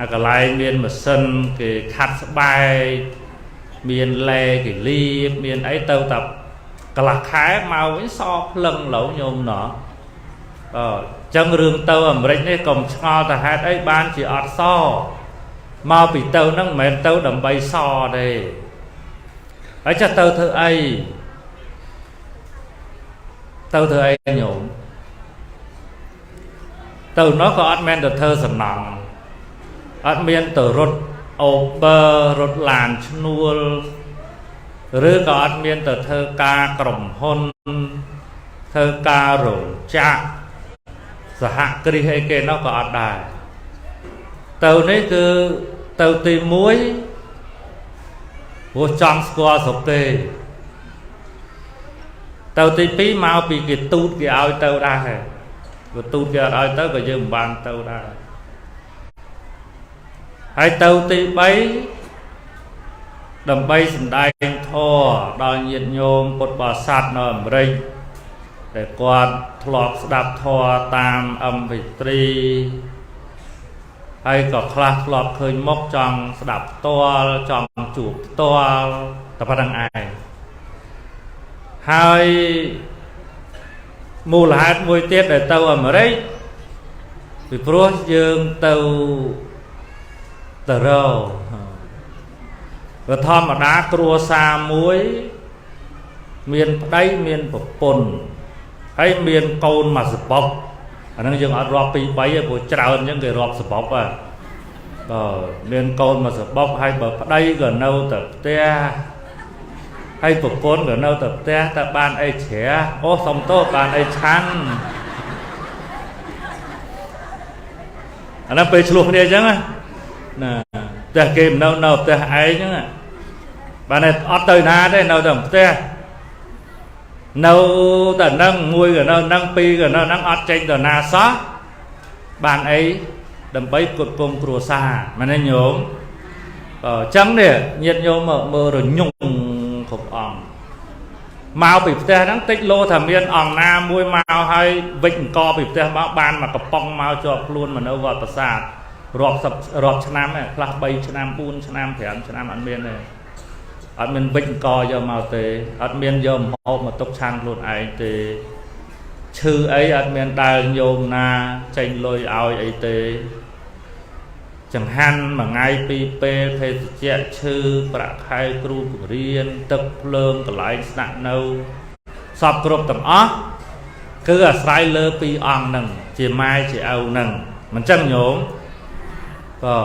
S2: អាកន្លែងមានម៉ាស៊ីនគេខាត់ស្បែកមានលែគេលៀបមានអីទៅតែកន្លះខែមកវិញសភ្លឹងឡូវញោមណោះអឺចឹងរឿងទៅអាមេរិកនេះកុំឆ្ងល់ទៅហេតុអីបានជាអត់សមកពីទៅហ្នឹងមិនមែនទៅដើម្បីសទេហើយចេះទៅធ្វើអីទៅធ្វើអីញោមទៅនោះក៏អត់មែនទៅធ្វើសំណង់អត់មានទៅរត់អូប័ររត់ឡានឈ្នួលឬក៏អត់មានទៅធ្វើការក្រុមហ៊ុនធ្វើការរោងចក្រសហគ្រាសអីគេនោះក៏អត់ដែរទៅនេះគឺទៅទី1ព្រោះចង់ស្គាល់ស្រុកគេទៅទី2មកពីគេទូតគេឲ្យទៅដែរព្រោះទូតគេអត់ឲ្យទៅក៏យើងមិនបានទៅដែរហើយទៅទី3ដើម្បីសម្ដែងធម៌ដល់ញាតិញោមពុទ្ធបរិស័ទនៅអាមេរិកដែលគាត់ធ្លាប់ស្ដាប់ធម៌តាម MP3 ហើយក៏ខ្លះធ្លាប់ឃើញមុខចង់ស្ដាប់ផ្ទាល់ចង់ជួបផ្ទាល់តែប៉ុណ្្នឹងឯងហើយមូលហេតុមួយទៀតដែលទៅអាមេរិក ពីព្រោះយើងទៅទៅរកធម្មតាគ្រួសារមួយមានប្តីមានប្រពន្ធហើយមានកូនមួយសបុកអាហ្នឹងយើងអត់រាប់2 3ទេព្រោះច្រើនអញ្ចឹងគេរាប់សបុកហ៎បើមានកូនមួយសបុកហើយបើប្តីក៏នៅតែផ្ទះហើយប្រពន្ធក៏នៅតែផ្ទះតែបានអីជ្រះអូសុំទោសបានអីឆាន់អាហ្នឹងពេលឆ្លោះគ្នាអញ្ចឹងណាផ្ទះគេមិននៅនៅផ្ទះឯងអញ្ចឹងបានតែអត់ទៅណាទេនៅតែផ្ទះនៅតែនឹងមួយក៏នៅនឹងពីរក៏នៅនឹងអត់ចេញទៅណាសោះបានអីដើម្បីផ្គត់ផ្គង់គ្រួសារមែនទេញោមអញ្ចឹងនេះញាតិញោមមកមើលរញងគ្រប់អង្គមកពីផ្ទះហ្នឹងតិចលោថាមានអង្គណាមួយមកហើយវិច្ចអង្គពីផ្ទះមកបានមកកំប៉ុងមកជាប់ខ្លួនមកនៅវត្តប្រាសាទរាប់សិបរាប់ឆ្នាំឯងខ្លះ3ឆ្នាំ4ឆ្នាំ5ឆ្នាំអត់មានទេអត់មានវិច្ចអង្គយកមកទេអត់មានយកម្ហូបមកទុកឆាន់ខ្លួនឯងទេឈឺអីអត់មានដែលញោមណាចេញលុយឲ្យអីទេចង្ហាន់មួយថ្ងៃពីរពេលភេសជ្ជៈឈឺប្រាក់ខែគ្រូបង្រៀនទឹកភ្លើងកន្លែងស្នាក់នៅសពគ្រប់ទាំងអស់គឺអាស្រ័យលើពីរអង្គហ្នឹងជាម៉ែជាឪហ្នឹងមិនចឹងញោមក៏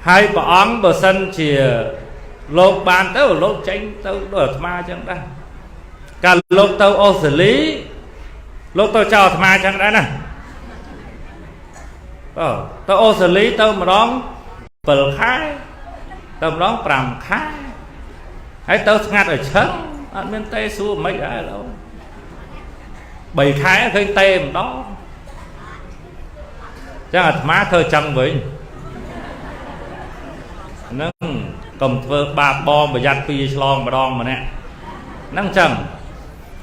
S2: ហើយព្រះអង្គបើសិនជាលោកបានទៅលោកចេញទៅដូចអាត្មាចឹងដែរកាលលោកទៅអូស្ត្រាលីលោកទៅចោលអាត្មាចឹងដែរណាអឺទៅអូស្ត្រាលីទៅម្ដង7ខែទៅម្ដង5ខែហើយទៅស្ងាត់ឲ្យឆឹងអត់មានទេសួរមិនដែរលោក3ខែឃើញទេម្ដងចឹងអាត្មាធ្វើចឹងវិញហ្នឹងកុំធ្វើបាបបងប្រយ័ត្នពីឆ្លងម្ដងម្នាក់ហ្នឹងចឹង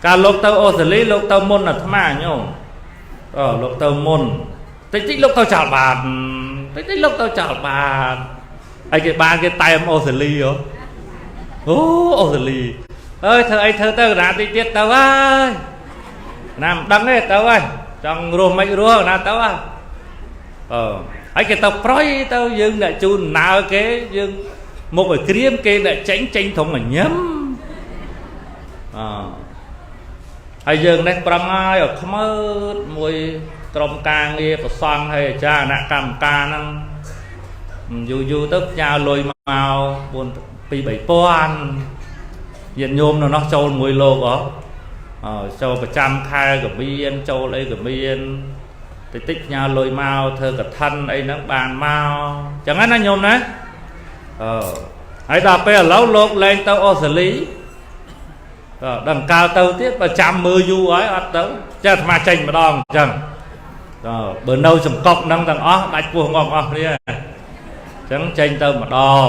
S2: កាលលោកទៅអូស្ត្រាលីលោកទៅមុនអាត្មាញោមអឺលោកទៅមុនតិចតិចលោកទៅចោលបានតិចតិចលោកទៅចោលបានហើយគេបានគេតែមអូស្ត្រាលីហ៎អូអូស្ត្រាលីអើយធ្វើអីធ្វើទៅណាតិចទៀតទៅហើយណាមិនដឹងទេទៅហើយចង់រស់មិនរស់ណាទៅហើយអឺហើយគេទៅប្រយទៅយើងអ្នកជូនដំណើរគេយើងមុខឲ្យក្រៀមគេអ្នកចេញចេញធំញញឹមអហើយយើងនេះប្រឹងហើយឲ្យខ្មើតមួយក្រុមការងារប្រសង់ហើយអាចារ្យគណៈកម្មការហ្នឹងយូរយូរទៅផ្ញើលុយមក4 2 3000ញាតិញោមនៅនោះចូលមួយលោកហ៎ចូលប្រចាំខែក៏មានចូលអីក៏មានតិចតិចផ្ញើលុយមកធ្វើកឋិនអីហ្នឹងបានមកចឹងណាញោមណាអឺហើយដល់ពេលឥឡូវលោកលែងទៅអូស្ត្រាលីដល់កាលទៅទៀតបើចាំមើលយូរហើយអត់ទៅចាអាត្មាចេញម្ដងអញ្ចឹងបើនៅសង្កុកហ្នឹងទាំងអស់ដាច់ពោះងំអស់គ្នាអញ្ចឹងចេញទៅម្ដង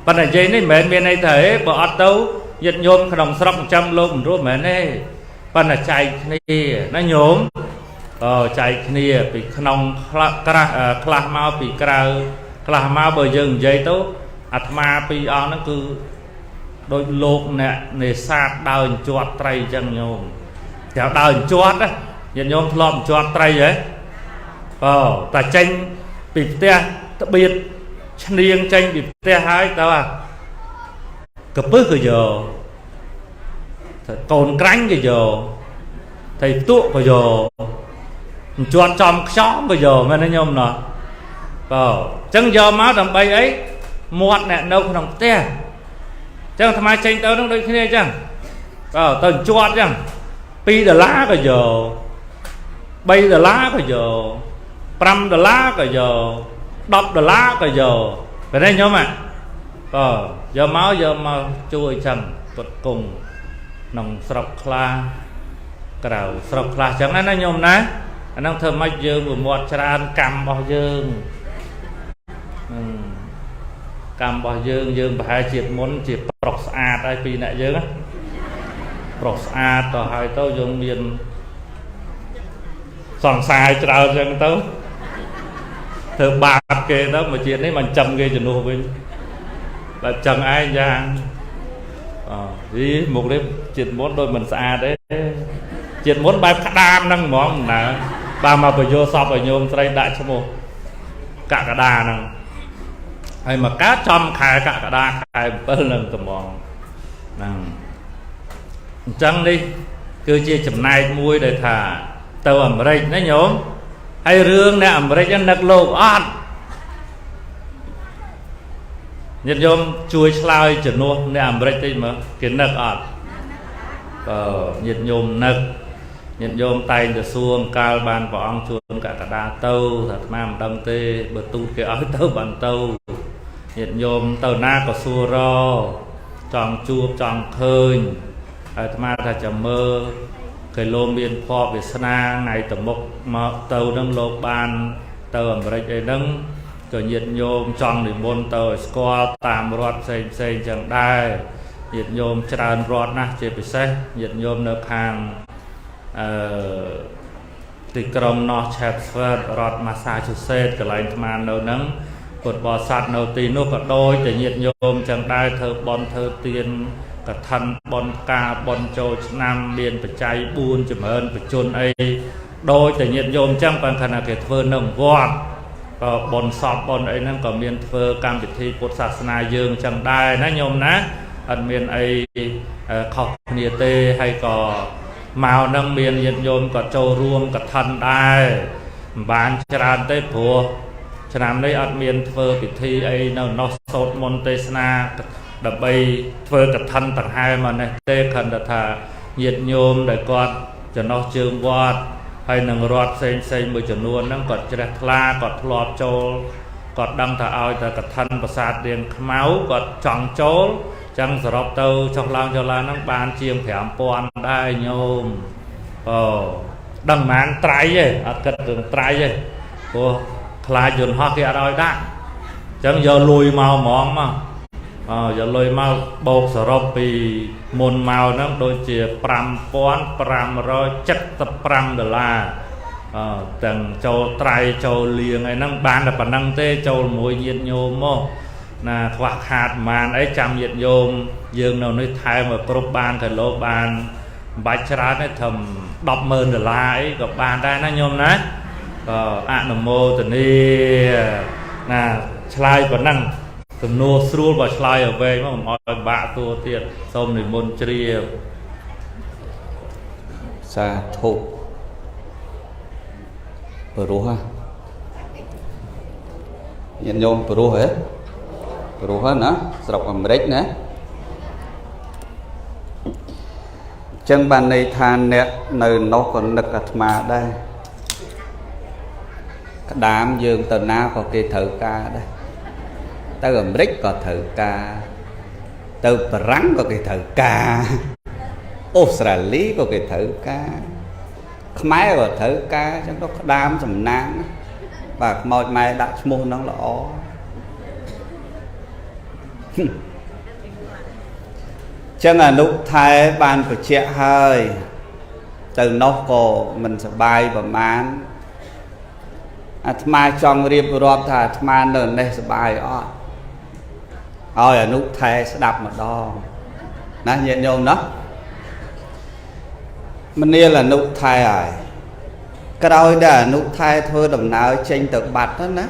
S2: ប៉ុន្តែនិយាយនេះមិនមែនមានន័យថាហេបើអត់ទៅញាតិញោមក្នុងស្រុកចាំលោកមិនរស់មិនមែនទេប៉ុន្តែចែកគ្នាណាញោមអចែកគ្នាពីក្នុងខ្លះក្រាស់ខ្លះមកពីក្រៅខ្លះមកបើយើងនិយាយទៅអាត្មាពីរអង្គហ្នឹងគឺដូចលោកអ្នកនេសាទដើរជាត់ត្រីអញ្ចឹងញោមគេដើរជាត់ណាញាតិញោមធ្លាប់ជាត់ត្រីហ៎អូតែចេញពីផ្ទះត្បៀតឈ្នៀងចេញពីផ្ទះហើយតើកពឹសក៏យកកូនក្រាញ់ក៏យកថៃផ្ទក់ក៏យកជាត់ចំខ្យងក៏យកមែនទេញោមណោះបើអញ្ចឹងយកមកដើម្បីអីមាត់អ្នកនៅក្នុងផ្ទះអញ្ចឹងអាត្មាចេញទៅនឹងដូចគ្នាអញ្ចឹងបើទៅជាត់អញ្ចឹង2ដុល្លារក៏យក3ដុល្លារក៏យក5ដុល្លារក៏យក10ដុល្លារក៏យកបែរទេញោមបើយកមកយកមកជួយអញ្ចឹងពុតគង់ក្នុងស្រុកខ្លះក្រៅស្រុកខ្លះអញ្ចឹងណាញោមណាអាហ្នឹងធ្វើម៉េចយើងវាមាត់ច្រើនកម្មរបស់យើងកម្មរបស់យើងយើងប្រហែលជាតិមុនជាប្រុសស្អាតហើយពីរអ្នកយើងណាប្រុសស្អាតទៅហើយទៅយើងមានសង្សារច្រើនអញ្ចឹងទៅធ្វើបាបគេទៅមួយជាតិនេះមិនចំគេជំនួសវិញបែបចឹងឯងយ៉ាងអីមុខនេះជាតិមុនដូចមិនស្អាតទេជាតិមុនបែបក្តាមហ្នឹងហ្មងណា បាទមកបញ្យល់សពឲ្យញោមស្រីដាក់ឈ្មោះកក្កដាហ្នឹងហើយមកកើតចំខែកក្កដាខែ7នឹងត្មងហ្នឹងអញ្ចឹងនេះគឺជាចំណែកមួយដែលថាទៅអាមេរិកណាញោមហើយរឿងអ្នកអាមេរិកហ្នឹងនឹកលោកអត់ញាតិញោមជួយឆ្លើយជំនួសអ្នកអាមេរិកតិចមើលគេនឹកអត់បើញាតិញោមនឹកញាតិញោមតែងតែសួរកាលបានព្រះអង្គជួនកក្កដាទៅថាអាត្មាមិនដឹងទេបើទូតគេឲ្យទៅបានទៅញាតិញោមទៅណាក៏សួររចង់ជួបចង់ឃើញហើយអាត្មាថាចាំមើលគេលោកមានភ័ព្វវាសនាថ្ងៃទៅមុខមកទៅនឹងលោកបានទៅអាមេរិកអីហ្នឹងក៏ញាតិញោមចង់និមន្តទៅឲ្យស្គាល់តាមរដ្ឋផ្សេងផ្សេងចឹងដែរញាតិញោមច្រើនរដ្ឋណាស់ជាពិសេសញាតិញោមនៅខាងអឺទីក្រុង North Chatsworth រដ្ឋ Massachusetts កន្លែងអាត្មានៅហ្នឹងពុទ្ធបរិស័ទនៅទីនោះក៏ដូចតែញាតិញោមចឹងដែរធ្វើបន់ធ្វើទានកឋិនបន់ផ្កាបន់ចូលឆ្នាំមានបច្ច័យ4ចម្រើនបជនអីដូចតែញាតិញោមចឹងប៉ុន្តែខណៈគេធ្វើនៅវត្តក៏បន់សពបន់អីហ្នឹងក៏មានធ្វើកម្មវិធីពុទ្ធសាសនាយើងចឹងដែរណាញោមណាអត់មានអីខុសគ្នាទេហើយក៏មកនឹងមានញាតិញោមក៏ចូលរួមកឋិនដែរមិនបានច្រើនទេព្រោះឆ្នាំនេះអត់មានធ្វើពិធីអីនៅនោះសូត្រមន្តទេសនាដើម្បីធ្វើកឋិនដង្ហែមកនេះទេគ្រាន់តែថាញាតិញោមដែលគាត់ចំណោះជើងវត្តហើយនឹងរដ្ឋផ្សេងផ្សេងមួយចំនួនហ្នឹងគាត់ជ្រះថ្លាគាត់ធ្លាប់ចូលគាត់ដឹងថាឲ្យតែកឋិនប្រាសាទរៀងខ្មៅគាត់ចង់ចូលចឹងសរុបទៅចុះឡើងចុះឡើងហ្នឹងបានជាង5000ដែរញោមអូដឹងប៉ុន្មានត្រៃទេអត់គិតរឿងត្រៃទេព្រោះខ្លាចយន្តហោះគេអត់ឲ្យដាក់ចឹងយកលុយមកហ្មងមកអយកលុយមកបូកសរុបពីមុនមកហ្នឹងដូចជា5575ដុល្លារអទាំងចូលត្រៃចូលលៀងអីហ្នឹងបានតែប៉ុណ្ណឹងទេចូលមួយញាតញោមមកណាខ្វះខាតប្រហែលអីចាំញាតញោមយើងនៅនេះថែមឲ្យគ្រប់បានគីឡូបានមិនបាច់ច្រើនទេត្រឹម100,000ដុល្លារអីក៏បានដែរណាញោមណាក៏អនុមោទនាណាឆ្លើយប៉ុណ្ណឹងសំណួរស្រួលបើឆ្លើយឲ្យវែងមកកុំឲ្យបាក់តួទៀតសូមនិមន្តជ្រាប
S1: សាធុព្រោះហ៎ញាតិញោមព្រោះហ៎ព្រោះណាស្រុកអាមេរិកណាចឹងបានន័យថាអ្នកនៅនោះក៏នឹកអាត្មាដែរក្តាមយើងទៅណាក៏គេត្រូវការដែរទៅអាមេរិកក៏ត្រូវការទៅបារាំងក៏គេត្រូវការអូស្ត្រាលីក៏គេត្រូវការខ្មែរក៏ត្រូវការចឹងទៅក្តាមសំណាងបាទខ្មោចម៉ែដាក់ឈ្មោះហ្នឹងល្អចឹងអនុថែបានបញ្ជាក់ហើយទៅនោះក៏មិនសប្បាយប្រមាណអាត្មាចង់រៀបរាប់ថាអាត្មានៅនេះសប្បាយអត់ឲ្យអនុថែស្ដាប់ម្ដងណាញាតិញោមណាមនាលអនុថែហើយក្រោយដែលអនុថែធ្វើដំណើរចេញទៅបាត់ហ្នឹងណា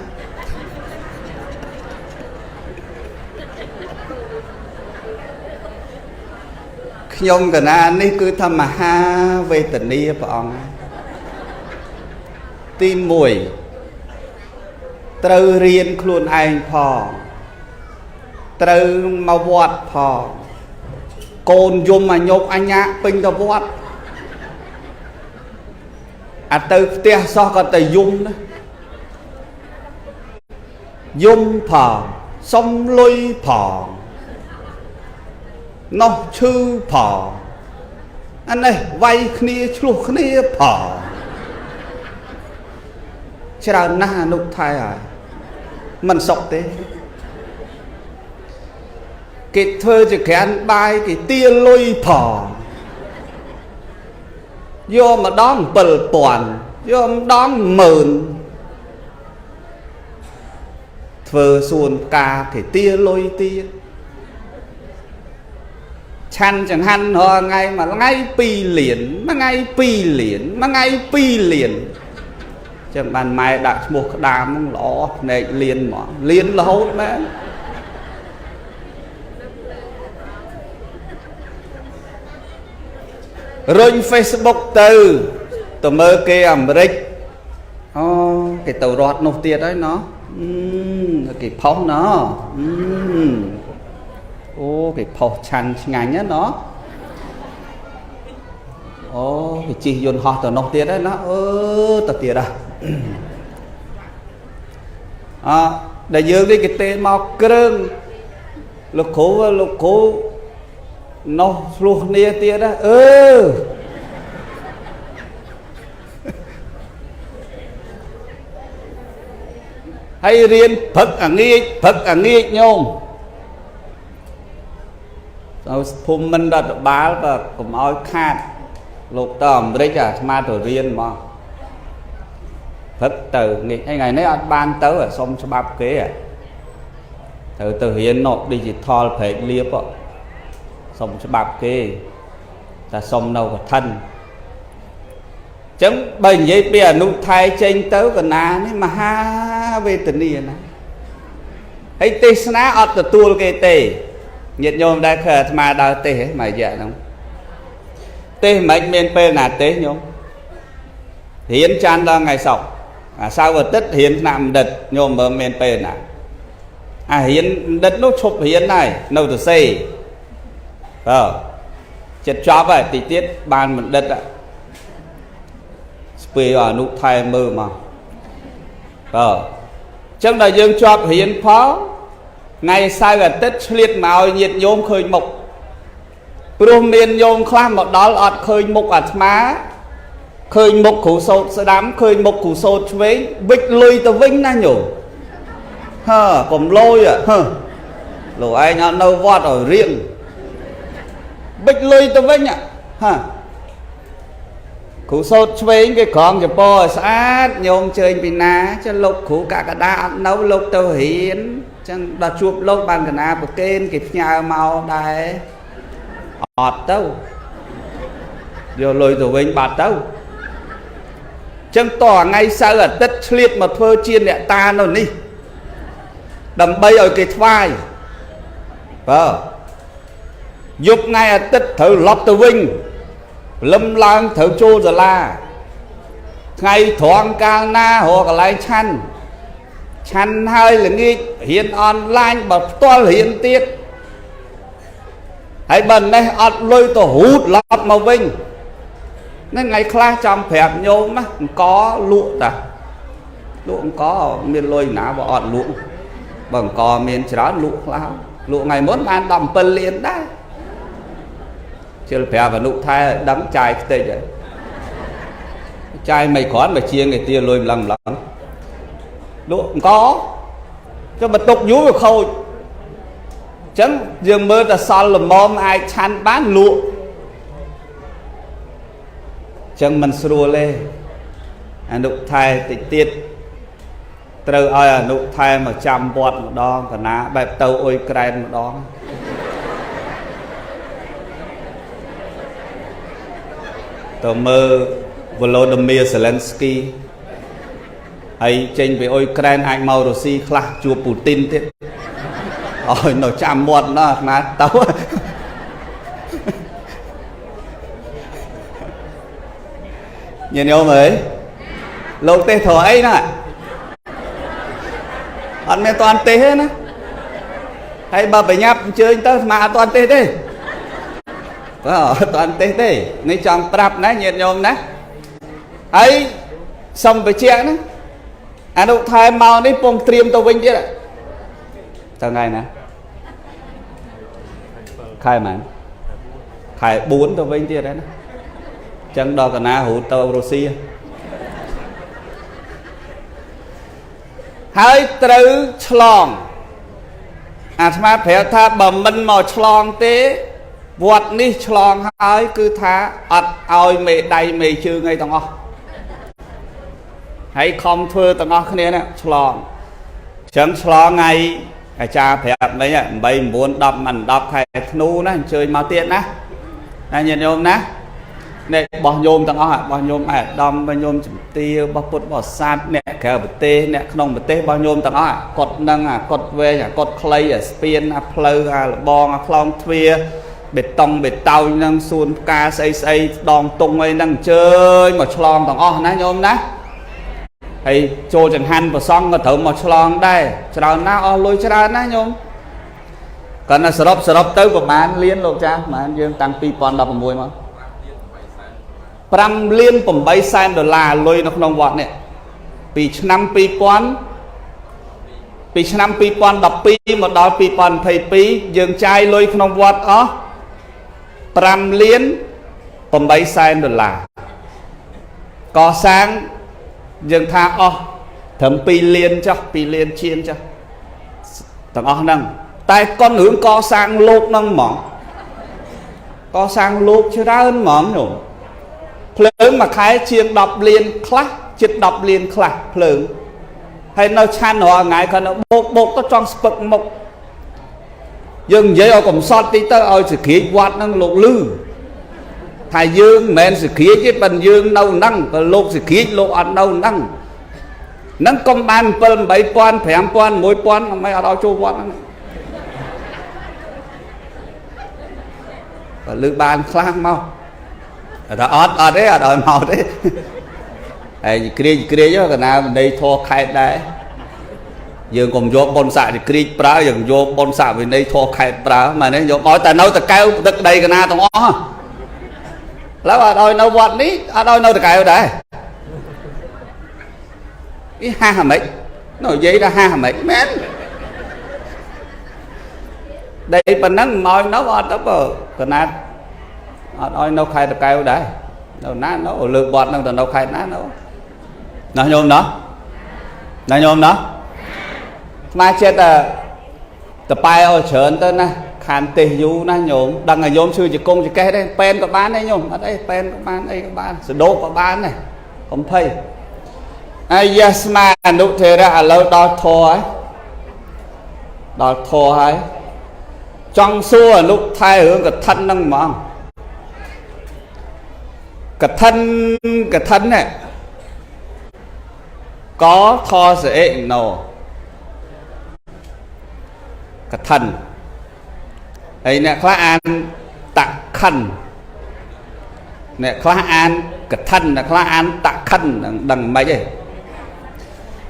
S1: ខ្ញុំកណានេះគឺថាមហាវេទនាព្រះអង្គទី1ត្រូវរៀនខ្លួនឯងផងត្រូវមកវត្តផងកូនយំអញុកអញ្ញាពេញទៅវត្តអាទៅផ្ទះសោះក៏ទៅយំណាយំផងសុំលុយផងនោះឈឺផងអានេះវាយគ្នាឆ្លោះគ្នាផងច្រើនណាស់អនុថែហើយមិនសុខទេគេធ្វើជាក្រានបាយគេទាលុយផងយកម្ដង7000យកម្ដង10000ធ្វើសួនផ្កាគេទាលុយទៀតឆាន់ចង្ហាន់រាល់ថ្ងៃមួយថ្ងៃ2លានមួយថ្ងៃ2លានមួយថ្ងៃ2លាន ចឹងបានម៉ែដាក់ឈ្មោះក្តាមហ្នឹងល្អភ្នែកលៀនហ្មងលៀនរហូតមែនរុញ Facebook ទៅទៅមើលគេអាមេរិកអូគេទៅរត់នោះទៀតហើយណោះគេផុសណោះអូគេផុសឆាន់ឆ្ងាញ់ណាណោះអូគេជិះយន្តហោះទៅនោះទៀតហើយណាអឺទៅទៀតហ่ะអដែលយើងនេះគេទេមកគ្រឿងលោកគ្រូលោកគ្រូនោះឆ្លោះគ្នាទៀតណាអឺហើយរៀនព្រឹកអាងាចព្រឹកអាងាចញោមទៅភូមិមិនរដ្ឋបាលបើកុំឲ្យខាតលោកទៅអាមេរិកអាស្មាទៅរៀនមកព្រឹកទៅងាចថ្ងៃនេះអត់បានទៅសុំច្បាប់គេត្រូវទៅរៀនណ digital ព្រែកលៀបសុំច្បាប់គេតែសុំនៅកឋិនចឹងបើនិយាយពីអនុថែចេញទៅកណានេះមហាវេទនាណាហើយទេសនាអត់ទទួលគេទេញាតិញោមដែរឃើញអាត្មាដើរទេមួយរយៈហ្នឹងទេសមិនមានពេលណាទេសញោមរៀនច័ន្ទដល់ថ្ងៃសុក្រអាសៅរ៍អាទិត្យរៀនថ្នាក់បណ្ឌិតញោមមើលមានពេលណាអារៀនបណ្ឌិតនោះឈប់រៀនហើយនៅទៅសេបើចិត្តចប់ហើយតិចទៀតបានបណ្ឌិតស្ពេអនុថែមើលមកបើអញ្ចឹងដល់យើងជាប់រៀនផងថ្ងៃសៅរ៍អាទិត្យឆ្លៀតមកឲ្យញាតិញោមឃើញមុខព្រោះមានញោមខ្លះមកដល់អត់ឃើញមុខអាត្មាឃើញមុខគ្រូសោតស្ដាំឃើញមុខគ្រូសោតឆ្វេងវិចលុយទៅវិញណាញោមហើកុំលយហឺលោកឯងអត់នៅវត្តឲ្យរៀងបិចលុយទៅវិញហាគ្រូសោតឆ្វេងគេក្រងចពោឲ្យស្អាតញោមជើញពីណាចឹងលោកគ្រូកកដាអត់នៅលោកទៅរៀនចឹងដល់ជួបលោកបានកណាប្រកេនគេផ្ញើមកដែរអត់ទៅយកលុយទៅវិញបាត់ទៅចឹងតថ្ងៃសៅរ៍អាទិត្យឆ្លៀតមកធ្វើជាអ្នកតានៅនេះដើម្បីឲ្យគេថ្វាយបើយប់ថ្ងៃអាទិត្យត្រូវឡប់ទៅវិញព្រលឹមឡើងត្រូវចូលសាលាថ្ងៃត្រង់កាលណារកកន្លែងឆាន់ឆាន់ហើយល្ងាចរៀនអនឡាញបើផ្ទាល់រៀនទៀតហើយបើនេះអត់លុយទៅរូតឡប់មកវិញហ្នឹងថ្ងៃខ្លះចង់ប្រាប់ញោមណាអង្គលក់តាលក់អង្គមានលុយណាបើអត់លក់បើអង្គមានច្រើនលក់ខ្លះលក់ថ្ងៃមុនបាន17លានដែរជិលប្រាប់អនុថែដឹងចាយខ្ទេចហើយចាយមិនគ្រាន់បើជាងគេទាលុយម្លឹងម្លឹងលក់អង្គចុះបន្ទុកយូរវាខូចអញ្ចឹងយើងមើលតែសល់ល្មមអាចឆាន់បានលក់អញ្ចឹងមិនស្រួលទេអនុថែតិចទៀតត្រូវឲ្យអនុថែមកចាំវត្តម្ដងកណាបែបទៅអ៊ុយក្រែនម្ដងទៅមើលវ៉ូឡូឌីមៀសេឡិនស្គីហើយចេញពីអ៊ុយក្រែនអាចមករុស្ស៊ីខ្លះជួបពូទីនទៀតឲ្យនៅចាំវត្តណាអាត្មាទៅញាតិញោមអើយលោកទេសត្រូវអីណាអត់មានតាន់ទេសទេណាហើយបើបញ្ញាប់អញ្ជើញទៅអាត្មាអត់តាន់ទេសទេបាទអត់តាន់ទេសទេនេះចង់ប្រាប់ណាញាតិញោមណាហើយសុំបញ្ជាក់ណាអនុថែមកនេះពងត្រៀមទៅវិញទៀតទៅថ្ងៃណាខែម៉ានខែ4ទៅវិញទៀតហើយណាចឹងដល់កណារូទៅរុស្ស៊ីហើយត្រូវឆ្លងអាត្មាប្រាប់ថាបើមិនមកឆ្លងទេវត្តនេះឆ្លងហើយគឺថាអត់ឲ្យមេដៃមេជើងអីទាំងអស់ហើយខំធ្វើទាំងអស់គ្នាណាឆ្លងចឹងឆ្លងថ្ងៃអាចារ្យប្រាប់មិញ8 9 10មិន10ខែធ្នូណាអញ្ជើញមកទៀតណាណាញាតិញោមណា អ្នកបោះញោមទាំងអស់បោះញោមអាដាមបោះញោមជំទាវបោះពុទ្ធបរិស័ទអ្នកក្រៅប្រទេសអ្នកក្នុងប្រទេសបោះញោមទាំងអស់កត់នឹងអាកត់វែងអាកត់ខ្លីអាស្ពានអាផ្លូវអាលបងអាខ្លោងទ្វារបេតុងបេតោញនឹងសួនផ្កាស្អីស្អីដងតុងអីហ្នឹងអញ្ជើញមកឆ្លងទាំងអស់ណាញោមណាហើយចូលចង្ហាន់ប្រសង់ក៏ត្រូវមកឆ្លងដែរច្រើនណាស់អស់លុយច្រើនណាស់ញោមគាត់ណាសរុបសរុបទៅប្រហែលលានលោកចាស់ប្រហែលយើងតាំង2016មក5លាន8សែនដុល្លារលុយនៅក្នុងវត្តនេះពីឆ្នាំ2000ពីឆ្នាំ2012មកដល់2022យើងចាយលុយក្នុងវត្តអស់5លាន8សែនដុល្លារកសាងយើងថាអស់ត្រឹម2លានចុះ2លានជាងចុះទាំងអស់ហ្នឹងតែកុនរឿងកសាងលោកហ្នឹងហ្មងកសាងលោកច្រើនហ្មងញោមភ្លើងមួយខែជាង10លានខ្លះជិត10លានខ្លះភ្លើងហើយនៅឆាន់រាល់ថ្ងៃគាត់នៅបោកបោកទៅចង់ស្ពឹកមុខយើងនិយាយឲ្យកំសត់តិចទៅឲ្យសក្រាចវត្តហ្នឹងលោកលឺថាយើងមិនមែនសក្រាចទេប៉ុន្តែយើងនៅហ្នឹងក៏លោកសក្រាចលោកអត់នៅហ្នឹងហ្នឹងកុំបាន7 8000 5000 1000មិនអត់ឲ្យចូលវត្តហ្នឹងបើលឺបានខ្លះមកថាអត់អត់ទេអត់ឲ្យមកទេហើយគ្រាចគ្រាចកណាបណ្ដីធរខេតដែរយើងកុំយកបុណ្យស័ក្តិគ្រាចប្រើយើងយកបុណ្យស័ក្តិវិន័យធរខេតប្រើមែនទេយកឲ្យតែនៅតកែវទឹកដីកណាទាំងអស់ឥឡូវអត់ឲ្យនៅវត្តនេះអត់ឲ្យនៅតកែវដែរនេះហាហ្មិចនៅនិយាយថាហាហ្មិចមែនដីប៉ុណ្ណឹងមកនៅអត់ទៅបើកណាអត់ឲ្យនៅខេត្តតកែវដែរនៅណានៅលើកវត្តហ្នឹងទៅនៅខេត្តណានៅណាញោមណាណាញោមណាស្មាចិត្តតប៉ែឲ្យច្រើនទៅណាខានទេសយូរណាញោមដឹងឲ្យញោមឈឺជង្គង់ចកេះទេប៉ែនក៏បានដែរញោមអត់អីប៉ែនក៏បានអីក៏បានសដោកក៏បានដែរកុំភ័យអាយ៉ាស្មាអនុធរៈឥឡូវដល់ធរហើយដល់ធរហើយចង់សួរអនុថែរឿងកឋិនហ្នឹងហ្មងកឋិនកឋិននេះកថសអិណោកឋិនហើយអ្នកខ្លះអានតខិនអ្នកខ្លះអានកឋិនអ្នកខ្លះអានតខិនដឹងមិនទេ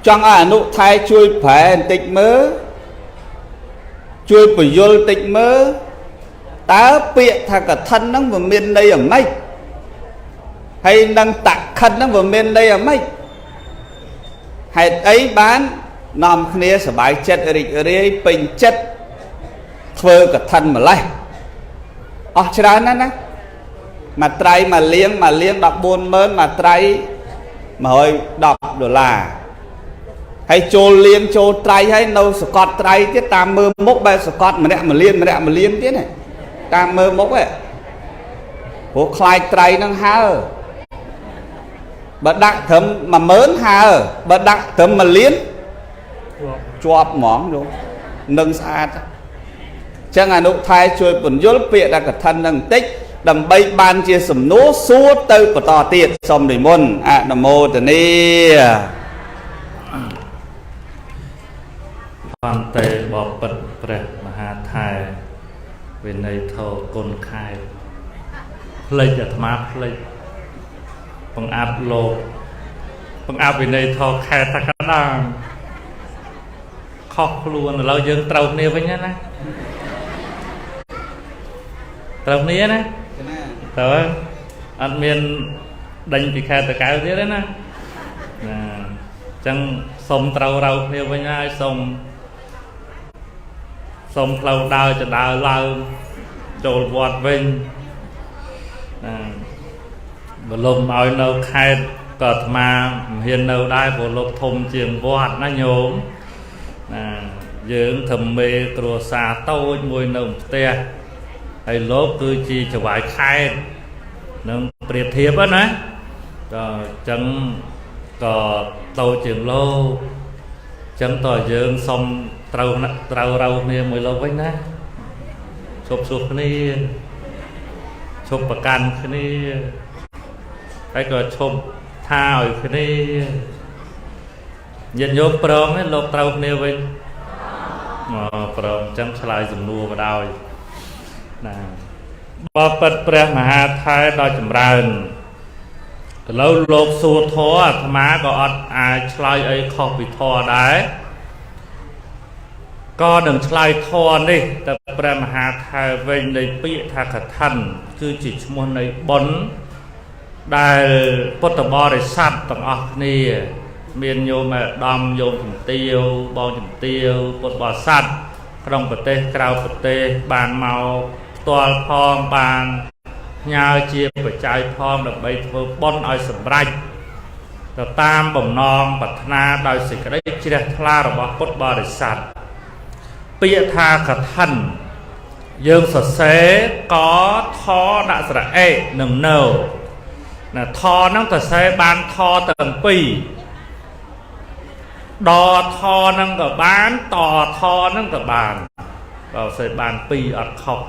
S1: ចង់ឲ្យអនុថែជួយប្រែបន្តិចមើលជួយពយល់តិចមើលតើពាក្យថាកឋិនហ្នឹងវាមានន័យយ៉ាងម៉េចហើយនឹងតខិនហ្នឹងវាមានន័យយ៉ាងម៉េចហេតុអីបាននាំគ្នាសប្បាយចិត្តរីករាយពេញចិត្តធ្វើកឋិនម្លេះអស់ច្រើនណាស់ណាមួយត្រៃមួយលៀងមួយលៀង140,000មួយត្រៃ110ដុល្លារហើយចូលលៀងចូលត្រៃហើយនៅសកត់ត្រៃទៀតតាមមើលមុខបែបសកត់ម្នាក់មួយលានម្នាក់មួយលានទៀតណាតាមមើលមុខហ៎ព្រោះខ្លាចត្រៃនឹងហើបើដាក់ត្រឹម10000ហើបើដាក់ត្រឹម1លានជាប់ហ្មងលោកនឹងស្អាតចឹងអនុថែជួយពន្យល់ពាក្យថាកឋិននឹងបន្តិចដើម្បីបានជាសំណួរសួរទៅបន្តទៀតសូមនិមន្តអនុមោទនា
S2: បន្តិបពិតព្រះមហាថែវិន័យធរគុណខែផ្លេចអាត្មាផ្លេចបង្អាប់លោកបង្អាប់វិន័យធរខែតកដាងខុសខ្លួនឥឡូវយើងត្រូវគ្នាវិញណាត្រូវគ្នាណាត្រូវអត់មានដេញពីខេត្តតកែវទៀតទេណាណាអញ្ចឹងសុំត្រូវរៅគ្នាវិញហើយសុំសុំផ្លូវដើរចដើរឡើងចូលវត្តវិញណាបលំឲ្យនៅខេត្តក៏អាត្មាមិនហ៊ាននៅដែរព្រោះលោកធំជាងវត្តណាញោមណាយើងធ្វើមេគ្រួសារតូចមួយនៅផ្ទះហើយលោកគឺជាចៅហ្វាយខេត្តនឹងប្រៀបធៀបណាក៏អញ្ចឹងក៏តូចជាងលោកអញ្ចឹងតើយើងសុំត្រូវត្រូវរៅគ្នាមួយលោកវិញណាឈប់សួរគ្នាឈប់ប្រកាន់គ្នា ហើយក៏ឈប់ថាឲ្យគ្នាញាតិញោមប្រងទេលោកត្រូវគ្នាវិញមកប្រងអញ្ចឹងឆ្លើយសំណួរបដ ாய் ណាបបិទ្ធព្រះមហាថែដល់ចម្រើនឥឡូវលោកសួរធម៌អាត្មាក៏អត់អាចឆ្លើយអីខុសពីធម៌ដែរក៏នឹងឆ្លើយធម៌នេះតែព្រះមហាថែវិញនៃពាក្យថាកឋិនគឺជាឈ្មោះនៃបុណ្យដែលពុទ្ធបរិស័ទទាំងអស់គ្នាមានញោមអាដាមញោមជំទាវបងជំទាវពុទ្ធបរិស័ទក្នុងប្រទេសក្រៅប្រទេសបានមកផ្ទាល់ផងបានផ្ញើជាបច្ច័យផងដើម្បីធ្វើបុណ្យឲ្យសម្រេចទៅតាមបំណងប្រាថ្នាដោយសេចក្តីជ្រះថ្លារបស់ពុទ្ធបរិស័ទពាក្យថាកឋិនយើងសរសេរកថដាក់ស្រៈអេនិងនៅណាថហ្នឹងសរសេរបានថទាំងពីរដថហ្នឹងក៏បានតថហ្នឹងក៏បានបើសរសេរបានពីរអត់ខុស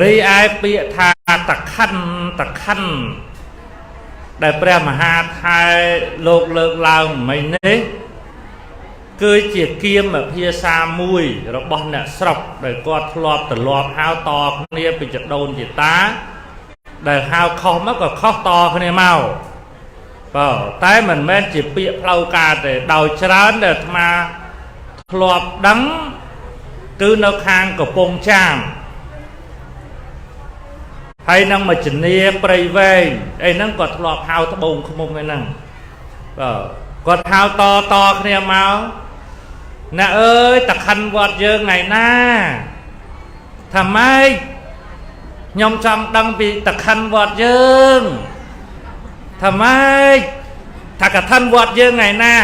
S2: រីឯពាក្យថាតខិនតខិនដែលព្រះមហាថែលោកលើកឡើងមិញនេះគឺជាគៀមភាសាមួយរបស់អ្នកស្រុកដែលគាត់ធ្លាប់ទលាប់ហៅតគ្នាពីចដូនជាតាដែលហៅខុសមកក៏ខុសតគ្នាមកបាទតែមិនមែនជាពាក្យផ្លូវការទេដោយច្រើនដែលអាត្មាធ្លាប់ដឹងគឺនៅខាងកំពង់ចាមហើយនឹងមជនីព្រៃវែងអីហ្នឹងក៏ធ្លាប់ហៅត្បូងឃ្មុំអីហ្នឹងបាទគាត់ហៅតតគ្នាមកអ្នកអើយតខិនវត្តយើងថ្ងៃណាថាម៉េចខ្ញុំចង់ដឹងពីតខិនវត្តយើងថាម៉េចថាកឋិនវត្តយើងថ្ងៃណា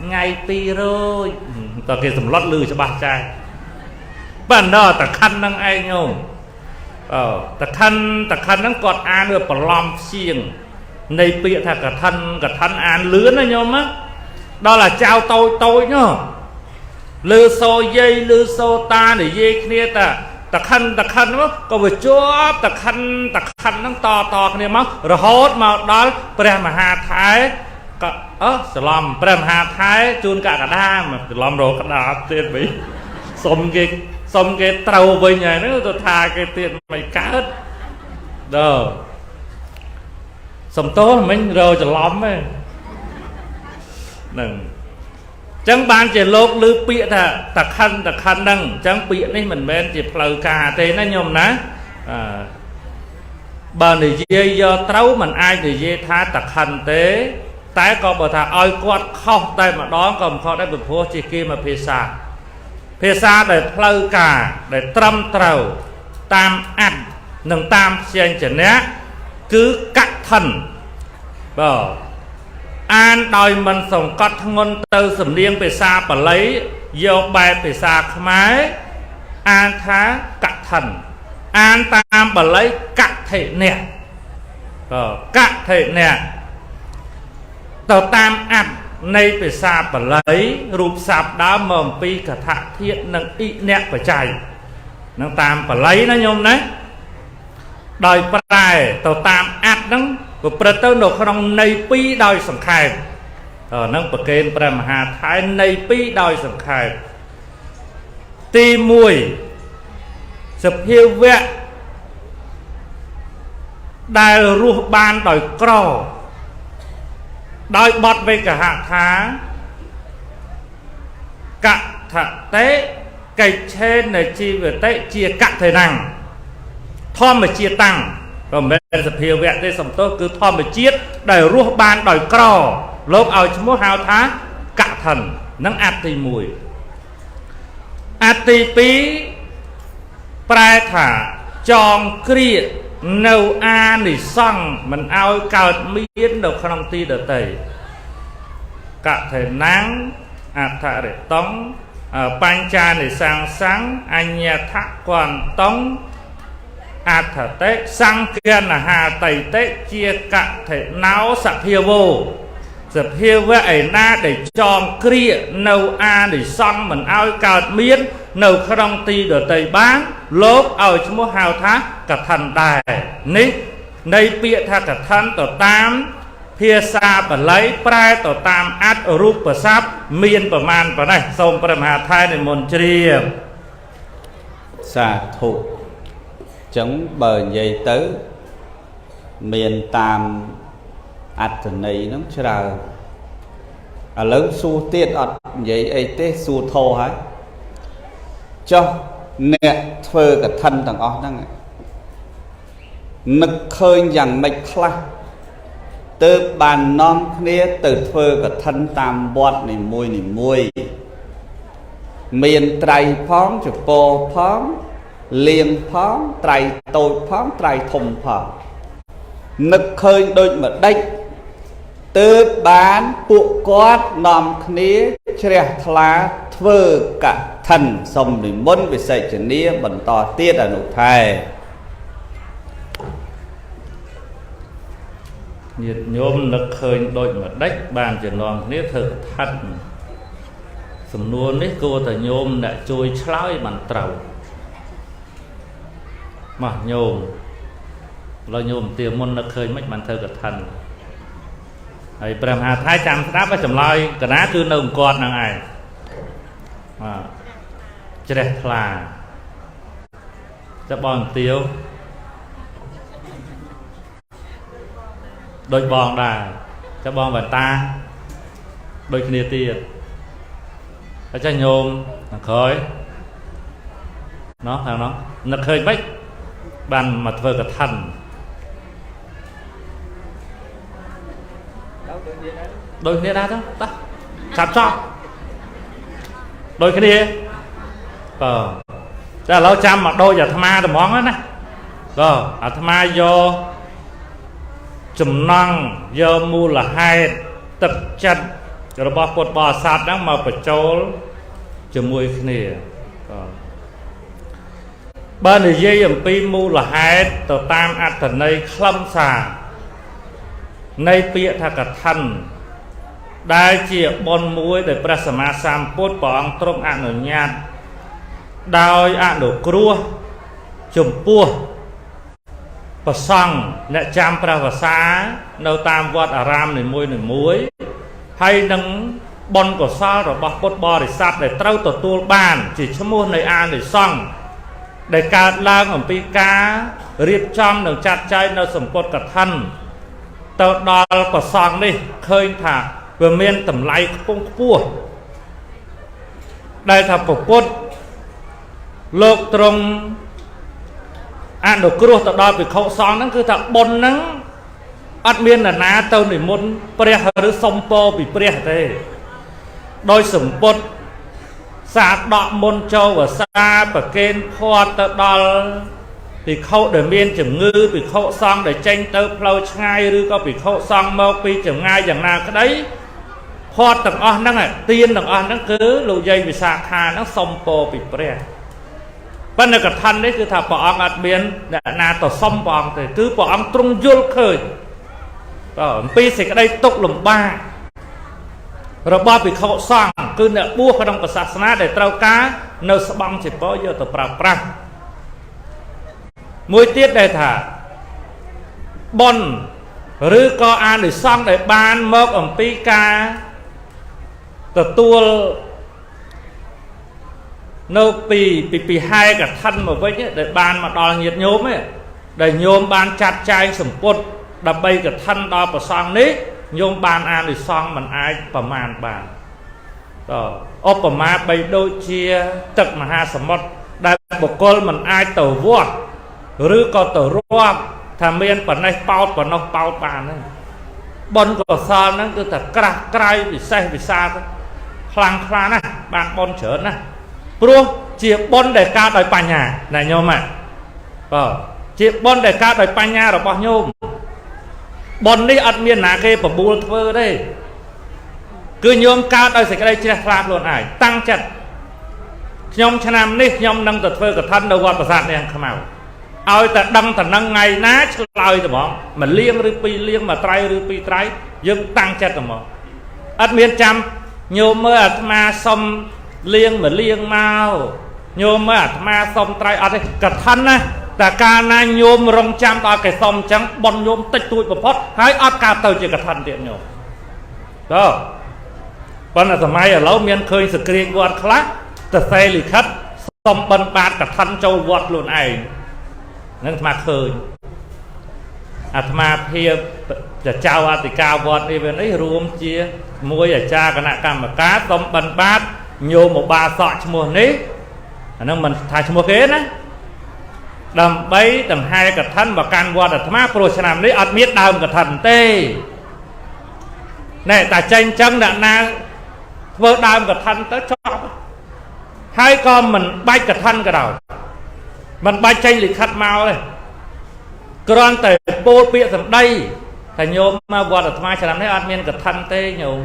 S2: ថ្ងៃ200តើគេសម្លុតលឺច្បាស់ចាស់បាទដល់តខិនហ្នឹងឯងញោមអឺតខិនតខិនហ្នឹងគាត់អានវាបន្លំព្យាងនៃពាក្យថាកឋិនកឋិនអានលឿនណាញោមណាដល់អាចៅតូចតូចនោះលឺសូយាយលឺសូតានិយាយគ្នាតាតខិនតខិនមកក៏វាជាប់តខិនតខិនហ្នឹងតតគ្នាមករហូតមកដល់ព្រះមហាថែក៏អឺច្រឡំព្រះមហាថែជូនកកដាច្រឡំរកកដាទៀតវិញសុំគេសុំគេត្រូវវិញហើយហ្នឹងទៅថាគេទៀតមិនកើតដល់សំទោសមិញរកច្រឡំហ្នឹងហ្នឹងចឹងបានជាលោកឮពាក្យថាតខិនតខិនហ្នឹងអញ្ចឹងពាក្យនេះមិនមែនជាផ្លូវការទេណាញោមណាអឺបើនិយាយយកត្រូវមិនអាចនិយាយថាតខិនទេតែក៏បើថាឲ្យគាត់ខុសតែម្ដងក៏មិនខុសដែរព្រោះជាគេមកភាសាភាសាដែលផ្លូវការដែលត្រឹមត្រូវតាមអត្ថនិងតាមព្យញ្ជនៈគឺកឋិនបាទអានដោយមិនសង្កត់ធ្ងន់ទៅសំនៀងភាសាបាលីយកបែបភាសាខ្មែរអានថាកឋិនអានតាមបាលីកថិនៈបាទកថិនៈទៅតាមអត្ថនៃភាសាបាលីរូបស័ព្ទដើមមកអំពីកថាធាតុនិងអ៊ិនៈបច្ច័យនឹងតាមបាលីណាញោមណាដោយប្រែទៅតាមអត្ថហ្នឹងប្រព្រឹត្តទៅនៅក្នុងន័យពីរដោយសង្ខេបហ្នឹងប្រកេនព្រះមហាថែន័យពីរដោយសង្ខេបទី1សភាវៈដែលរស់បានដោយក្រដោយបទវេកហថាកថតិកិច្ឆេនជីវតិជាកថេណੰធម្មជាតិតាំងក៏មិនមែនសភាវៈទេសំទោសគឺធម្មជាតិដែលរស់បានដោយក្រលោកឲ្យឈ្មោះហៅថាកឋិននឹងអត្ថទី1អត្ថទី2ប្រែថាចងគ្រានៅអានិសង្សមិនឲ្យកើតមាននៅក្នុងទីដតីកថេណੰអដ្ឋរិតងបញ្ចានិសង្សੰអញ្ញថកន្តងអដ្ឋតិសង្កណហាតៃតិជាកថេណោសភាវោសភាវៈឯណាដែលចងគ្រានៅអានិសង្សមិនឲ្យកើតមាននៅក្នុងទីដតីបានលោកឲ្យឈ្មោះហៅថាកឋិនដែរនេះ នៃពាក្យថាកឋិនទៅតាមភាសាបាលីប្រែទៅតាមអត្ថរូបស័ព្ទមានប្រមាណប៉ុណ្ណេះសូមព្រះមហាថៃនិមន្តជ្រាប
S1: សាធុចឹងបើនិយាយទៅមានតាមអត្ថន័យហ្នឹងច្រើនឥឡូវសួរទៀតអត់និយាយអីទេសួរធោហើយចុះអ្នកធ្វើកឋិនទាំងអស់ហ្នឹងនឹកឃើញយ៉ាងម៉េចខ្លះទើបបាននាំគ្នាទៅធ្វើកឋិនតាមវត្តនីមួយនីមួយមានត្រៃផងចពោផងលៀងផងត្រៃតូចផងត្រៃធំផងនឹកឃើញដូចម្ដេចទើបបានពួកគាត់នាំគ្នាជ្រះថ្លាធ្វើកឋិនសូមនិមន្តវិសេចនីបន្តទៀតអនុថែ
S2: ញាតិញោមនឹកឃើញដូចម្ដេចបានជានាំគ្នាធ្វើកឋិនសំណួរនេះគួរតែញោមអ្នកជួយឆ្លើយបានត្រូវមកញោមឥឡូវញោមទាមុននឹកឃើញមិនបានធ្វើកឋិនហើយព្រះមហាថៃចាំស្ដាប់ចម្លើយកណាគឺនៅអង្គត់ហ្នឹងឯងបាទជ្រះថ្លាចុះបងទាវដូចបងដែរចុះបងបន្តាដូចគ្នាទៀតហើយចាស់ញោមខាងក្រោយណោះខាងនោះនឹកឃើញម៉េចបានមកធ្វើកឋិនដូចគ្នាដែរទៅតោះចាប់ចប់ដូចគ្នាបាទតែឥឡូវចាំមកដូចអាត្មាត្មងណាបាទអាត្មាយកចំណង់យកមូលហេតុទឹកចិត្តរបស់ពុទ្ធបរិស័ទហ្នឹងមកបញ្ចូលជាមួយគ្នាបាទបើនិយាយអំពីមូលហេតុទៅតាមអត្ថន័យខ្លឹមសារនៃពាក្យថាកឋិនដែលជាបុណ្យមួយដែលព្រះសម្មាសម្ពុទ្ធព្រះអង្គទ្រង់អនុញ្ញាតដោយអនុគ្រោះចំពោះព្រះសង្ឃអ្នកចាំព្រះវស្សានៅតាមវត្តអារាមនីមួយនីមួយហើយនឹងបុណ្យកុសលរបស់ពុទ្ធបរិស័ទដែលត្រូវទទួលបានជាឈ្មោះនៃអានិសង្សដែលកើតឡើងអំពីការរៀបចំនិងចាត់ចែងនៅសម្ពុតកឋិនទៅដល់ព្រះសង្ឃនេះឃើញថាវាមានតម្លៃខ្ពង់ខ្ពស់ដែលថាព្រះពុទ្ធលោកទ្រង់អនុគ្រោះទៅដល់ភិក្ខុសង្ឃហ្នឹងគឺថាបុណ្យហ្នឹងអត់មាននរណាទៅនិមន្តព្រះឬសុំពរពីព្រះទេដោយសម្ពុតសាដកមុនចូលវសាប្រកេនភ័ព្វទៅដល់ភិក្ខុដែលមានជំងឺភិក្ខុសង្ឃដែលចេញទៅផ្លូវឆ្ងាយឬក៏ភិក្ខុសង្ឃមកពីចម្ងាយយ៉ាងណាក្តីភ័ព្វទាំងអស់ហ្នឹងទានទាំងអស់ហ្នឹងគឺលោកយាយវិសាខាហ្នឹងសុំពរពីព្រះប៉ុន្តែកឋិននេះគឺថាព្រះអង្គអត់មានអ្នកណាទៅសុំព្រះអង្គទេគឺព្រះអង្គទ្រង់យល់ឃើញបាទអំពីសេចក្តីទុក្ខលំបាករបស់ភិក្ខុសង្ឃគឺអ្នកបួសក្នុងសាសនាដែលត្រូវការនៅស្បង់ចីពរយកទៅប្រើប្រាស់មួយទៀតដែលថាបុណ្យឬក៏អានិសង្សដែលបានមកអំពីការទទួលនៅពីពីហែកឋិនមកវិញដែលបានមកដល់ញាតិញោមដែលញោមបានចាត់ចែងសម្ពុតដើម្បីកឋិនដល់ព្រះសង្ឃនេះញោមបានអានិសង្សមិនអាចប្រមាណបានតឧបមាបីដូចជាទឹកមហាសមុទ្រដែលបុគ្គលមិនអាចទៅវាស់ឬក៏ទៅរាប់ថាមានប៉ុណ្ណេះប៉ោតប៉ុណ្ណោះប៉ោតបានទេបុណ្យកុសលហ្នឹងគឺថាក្រាស់ក្រៃពិសេសវិសាលខ្លាំងខ្លាណាស់បានបុណ្យច្រើនណាស់ព្រោះជាបុណ្យដែលកើតដោយបញ្ញាណាញោមបាទជាបុណ្យដែលកើតដោយបញ្ញារបស់ញោមបុណ្យនេះអត់មានណាគេបបួលធ្វើទេគឺញោមកើតដោយសេចក្តីជ្រះថ្លាខ្លួនឯងតាំងចិត្តខ្ញុំឆ្នាំនេះខ្ញុំនឹងទៅធ្វើកឋិននៅវត្តប្រាសាទនាងខ្មៅឲ្យតែដឹងតំណឹងថ្ងៃណាឆ្លើយត្មងមួយលៀងឬពីរលៀងមួយត្រៃឬពីរត្រៃយើងតាំងចិត្តត្មងអត់មានចាំញោមមើលអាត្មាសុំលៀងមួយលៀងមកញោមមើលអាត្មាសុំត្រៃអត់ទេកឋិនណា តែកាលណាញោមរងចាំដល់គេសុំអញ្ចឹងប៉ុនញោមតិចតួចបំផុតហើយអត់កើតទៅជាកឋិនទៀតញោមតើប៉ុន្តែសម័យឥឡូវមានឃើញសក្រៀកវត្តខ្លះទៅសេលិខិតសុំបិណ្ឌបាតកឋិនចូលវត្តខ្លួនឯងនឹងអាត្មាឃើញអាត្មាភាពចៅអធិការវត្តនេះវានេះរួមជាមួយអាចារ្យគណៈកម្មការសុំបិណ្ឌបាតញោមឧបាសកឈ្មោះនេះអានឹងមិនថាឈ្មោះគេណាដើម្បីដង្ហែកឋិនមកកាន់វត្តអាត្មាព្រោះឆ្នាំនេះអត់មានដើមកឋិនទេណែតែចេញចឹងអ្នកណាធ្វើដើមកឋិនទៅចប់ហើយក៏មិនបាច់កឋិនក៏ដោយមិនបាច់ចេញលិខិតមកទេគ្រាន់តែពោលពាក្យសម្ដីថាញោមមកវត្តអាត្មាឆ្នាំនេះអត់មានកឋិនទេញោម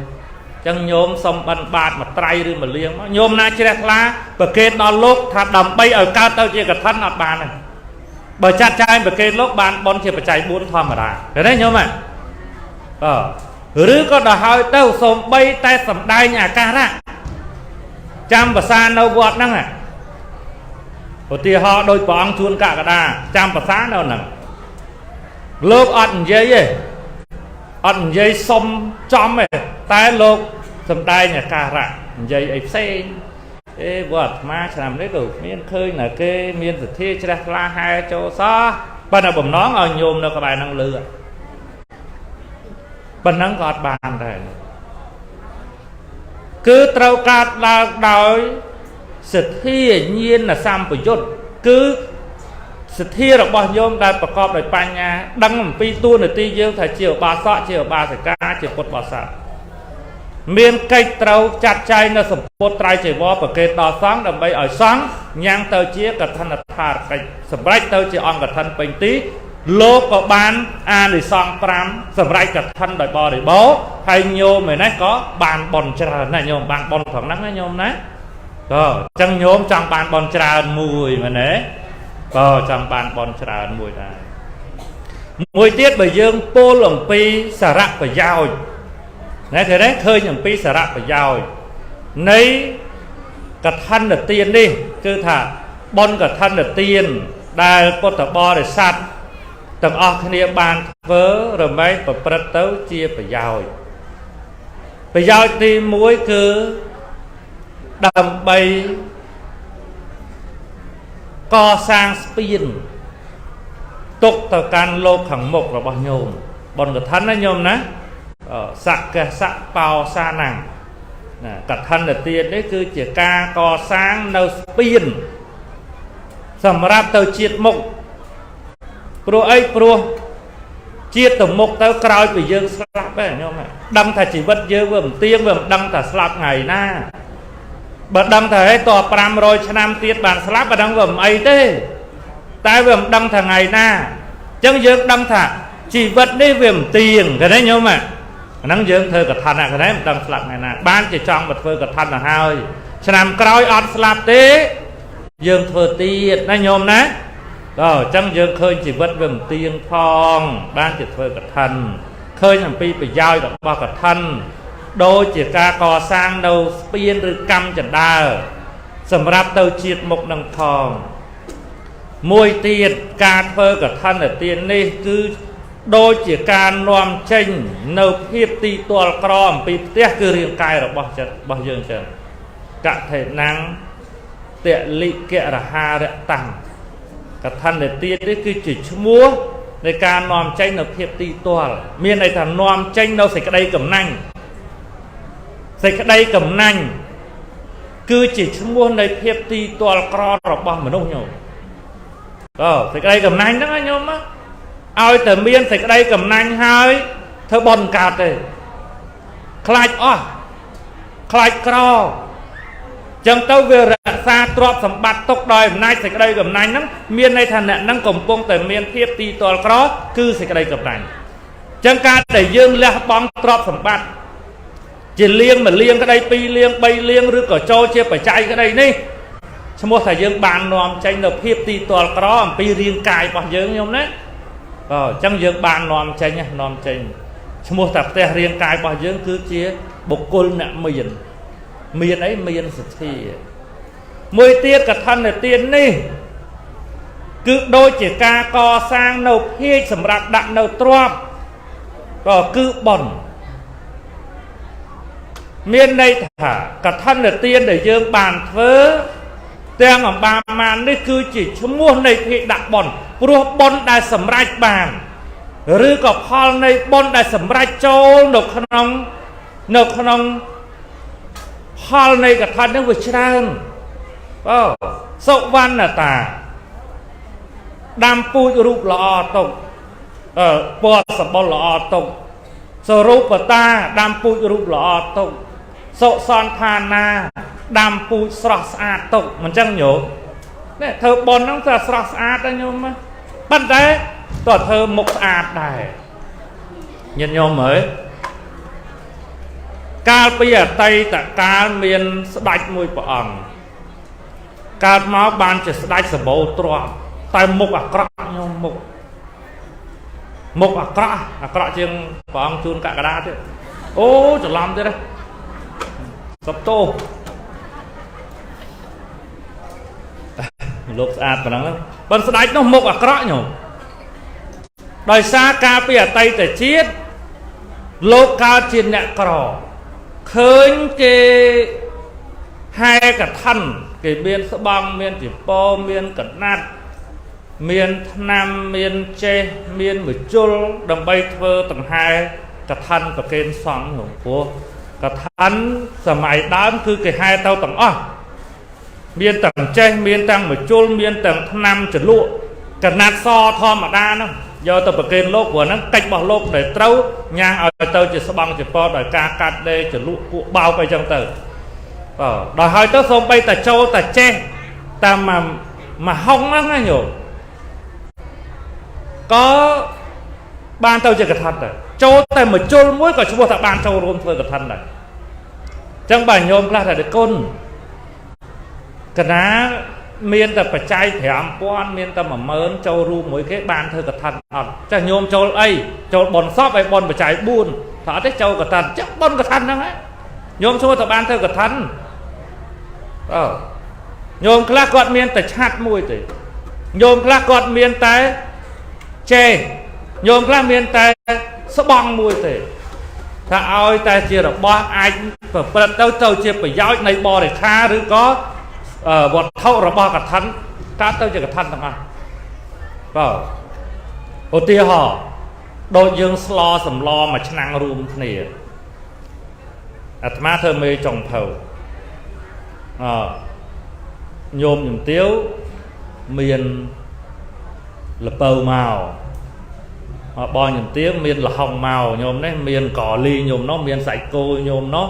S2: ចឹងញោមសុំបិណ្ឌបាតមួយត្រៃឬមួយលៀងមកញោមណាជ្រះថ្លាប្រកេតដល់លោកថាដើម្បីឲ្យកើតទៅជាកឋិនអត់បានទេបើចាត់ចែងប្រកេតលោកបានបនជាបច្ច័យ4ធម្មតាឃើញទេញោមហ៎ឬក៏ដល់ហើយទៅសំបីតែសំដែងអាការៈចាំភាសានៅវត្តហ្នឹងឧទាហរណ៍ដូចព្រះអង្គជួនកកដាចាំភាសានៅហ្នឹងលោកអត់និយាយទេអត់និយាយសុំចំទេតែលោកសំដែងអាការៈនិយាយអីផ្សេងអេវត្តអាត្មាឆ្នាំនេះក៏មានឃើញណាគេមានសទ្ធាជ្រះថ្លាហែចូលសោះប៉ុន្តែបំណងឲ្យញោមនៅក្បែរហ្នឹងលឺប៉ុណ្ណឹងក៏អត់បានដែរគឺត្រូវកើតឡើងដោយសទ្ធាញាណសម្បយុទ្ធគឺសទ្ធារបស់ញោមដែលប្រកបដោយបញ្ញាដឹងអំពីតួនាទីយើងថាជាឧបាសកជាឧបាសិកាជាពុទ្ធបរិស័ទមានកិច្ចត្រូវចាត់ចែងនៅសម្ពុតត្រៃចីវរប្រកេតដល់សង្ឃដើម្បីឲ្យសង្ឃញ៉ាំងទៅជាកឋិនដ្ឋារកិច្ចសម្រេចទៅជាអង្គកឋិនពេញទីលោកក៏បានអានិសង្ស5សម្រេចកឋិនដោយបរិបូរណ៍ហើយញោមឯនេះក៏បានបនច្រើនណាញោមបានបនត្រង់ហ្នឹងណាញោមណាក៏អញ្ចឹងញោមចង់បានបនច្រើនមួយមែនទេក៏ចង់បានបនច្រើនមួយដែរមួយទៀតបើយើងពោលអំពីសារៈប្រយោជន៍ណែឃើញទេឃើញអំពីសារៈប្រយោជន៍នៃកឋិនទាននេះគឺថាបុណ្យកឋិនទានដែលពុទ្ធបរិស័ទទាំងអស់គ្នាបានធ្វើរមែងប្រព្រឹត្តទៅជាប្រយោជន៍ប្រយោជន៍ទី1គឺដើម្បីកសាងស្ពានទុកទៅកាន់លោកខាងមុខរបស់ញោមបុណ្យកឋិនណាញោមណាសកសៈបោសានំណាកឋិនទាននេះគឺជាការកសាងនៅស្ពានសម្រាប់ទៅជាតិមុខព្រោះអីព្រោះជាតិទៅមុខទៅក្រោយពីយើងស្លាប់ហ្នឹងញោមដឹងថាជីវិតយើងវាមិនទៀងវាមិនដឹងថាស្លាប់ថ្ងៃណាបើដឹងថាហេត500ឆ្នាំទៀតបានស្លាប់បើដឹងវាមិនអីទេតែវាមិនដឹងថាថ្ងៃណាអញ្ចឹងយើងដឹងថាជីវិតនេះវាមិនទៀងឃើញទេញោមហ្នឹងយើងធ្វើកឋិនឃើញទេមិនដឹងស្លាប់ថ្ងៃណាបានជាចង់មកធ្វើកឋិនទៅហើយឆ្នាំក្រោយអត់ស្លាប់ទេយើងធ្វើទៀតណាញោមណាដល់អញ្ចឹងយើងឃើញជីវិតវាមិនទៀងផងបានជាធ្វើកឋិនឃើញអំពីប្រយោជន៍របស់កឋិនដូចជាការកសាងនៅស្ពានឬកម្មចណ្ដើសម្រាប់ទៅជាតិមុខនឹងផងមួយទៀតការធ្វើកឋិនទាននេះគឺដូចជាការនាំចេញនៅភាពទីទល់ក្រអំពីផ្ទះគឺរាងកាយរបស់ចិត្តរបស់យើងចឹងកថេណੰតលិករហារតាំងកឋិនទាននេះគឺជាឈ្មោះនៃការនាំចេញនៅភាពទីទល់មានន័យថានាំចេញនៅសេចក្តីកំណាញ់សេចក្តីកំណាញ់គឺជាឈ្មោះនៃភាពទីទល់ក្ររបស់មនុស្សញោមសេចក្តីកំណាញ់ហ្នឹងញោមឲ្យតែមានសេចក្តីកំណាញ់ហើយធ្វើបុណ្យកើតទេខ្លាចអស់ខ្លាចក្រចឹងទៅវារក្សាទ្រព្យសម្បត្តិទុកដោយអំណាចសេចក្តីកំណាញ់ហ្នឹងមានន័យថាអ្នកហ្នឹងកំពុងតែមានភាពទីទល់ក្រគឺសេចក្តីកំណាញ់ចឹងការដែលយើងលះបង់ទ្រព្យសម្បត្តិជាលៀងមួយលៀងក្តីពីរលៀងបីលៀងឬក៏ចូលជាបច្ច័យក្តីនេះឈ្មោះថាយើងបាននាំចេញនៅភាពទីទល់ក្រអំពីរាងកាយរបស់យើងញោមណាអញ្ចឹងយើងបាននាំចេញនាំចេញឈ្មោះថាផ្ទះរាងកាយរបស់យើងគឺជាបុគ្គលអ្នកមានមានអីមានសទ្ធាមួយទៀតកឋិនទាននេះ គឺដូចជាការកសាងនៅភាជសម្រាប់ដាក់នៅទ្រព្យក៏គឺបុណ្យមានន័យថាកឋិនទានដែលយើងបានធ្វើទាំងអម្បាមាននេះគឺជាឈ្មោះនៃភាជដាក់បុណ្យព្រោះបុណ្យដែលសម្រេចបានឬក៏ផលនៃបុណ្យដែលសម្រេចចូលនៅក្នុងផលនៃកឋិននេះវាច្រើនបាទសុវណ្ណតាដាំពូជរូបល្អទុកពណ៌សម្បុរល្អទុកសរូបតាដាំពូជរូបល្អទុកសុសន្តានាដាំពូជស្រស់ស្អាតទុកមិនចឹងញោមនេះធ្វើបុណ្យហ្នឹងតែស្រស់ស្អាតណាញោមប៉ុន្តែតើធ្វើមុខស្អាតដែរញាតិញោមអើយកាលពីអតីតកាលមានស្ដេចមួយព្រះអង្គកើតមកបានជាស្ដេចសម្បូរទ្រព្យតែមុខអាក្រក់ញោមមុខអាក្រក់អាក្រក់ជាងព្រះអង្គជួនកក្កដាទៀតអូច្រឡំទៀតណាសពតោលោកស្អាតប៉ុណ្ណឹងបើស្ដេចនោះមុខអាក្រក់ញោមដោយសារការពីអតីតជាតិលោកកើតជាអ្នកក្រឃើញគេហែកឋិនគេមានស្បង់មានจีពមានកណាត់មានថ្នាំមានចេះមានមជុលដើម្បីធ្វើដង្ហែកឋិនប្រគេនសង្ឃក្នុងព្រោះកឋិនសម័យដើមគឺគេហែទៅទាំងអស់មានទាំងចេះមានទាំងមជុលមានទាំងថ្នាំជ្រលក់កណាត់សធម្មតាហ្នឹងយកទៅប្រគេនលោកព្រោះហ្នឹងកិច្ចរបស់លោកដែលត្រូវញ៉ាំងឲ្យទៅជាស្បង់ជាពដោយការកាត់ដេរជ្រលក់ពួកបោកអីចឹងទៅបាទដល់ហើយទៅសូម្បីតែចូលតែចេះតាមមួយហុងហ្នឹងណាញោមក៏បានទៅជាកឋិនដែរចូលតែមួយជុលមួយក៏ឈ្មោះថាបានចូលរួមធ្វើកឋិនដែរអញ្ចឹងបាទញោមខ្លះថាគុណកណាមានតែបច្ច័យ5000មានតែ10000ចូលរួមមួយគេបានធ្វើកឋិនអត់ចាស់ញោមចូលអីចូលបុណ្យសពឲ្យបុណ្យបច្ច័យ4ថាអត់ទេចូលកឋិនចឹងបុណ្យកឋិនហ្នឹងហ៎ញោមឈ្មោះថាបានធ្វើកឋិនអើញោមខ្លះគាត់មានតែឆាត់មួយទេញោមខ្លះគាត់មានតែចេះញោមខ្លះមានតែស្បង់មួយទេថាឲ្យតែជារបស់អាចប្រព្រឹត្តទៅជាប្រយោជន៍នៃបរិខាឬក៏វត្ថុរបស់កឋិនកើតទៅជាកឋិនទាំងអស់បាទឧទាហរណ៍ដូចយើងស្លសម្លមួយឆ្នាំងរួមគ្នាអាត្មាធ្វើមេចុងភៅអញោមជំទាវមានលពៅមកបងជំទាវមានលហុងមកញោមនេះមានកលីញោមនោះមានសាច់គោញោមនោះ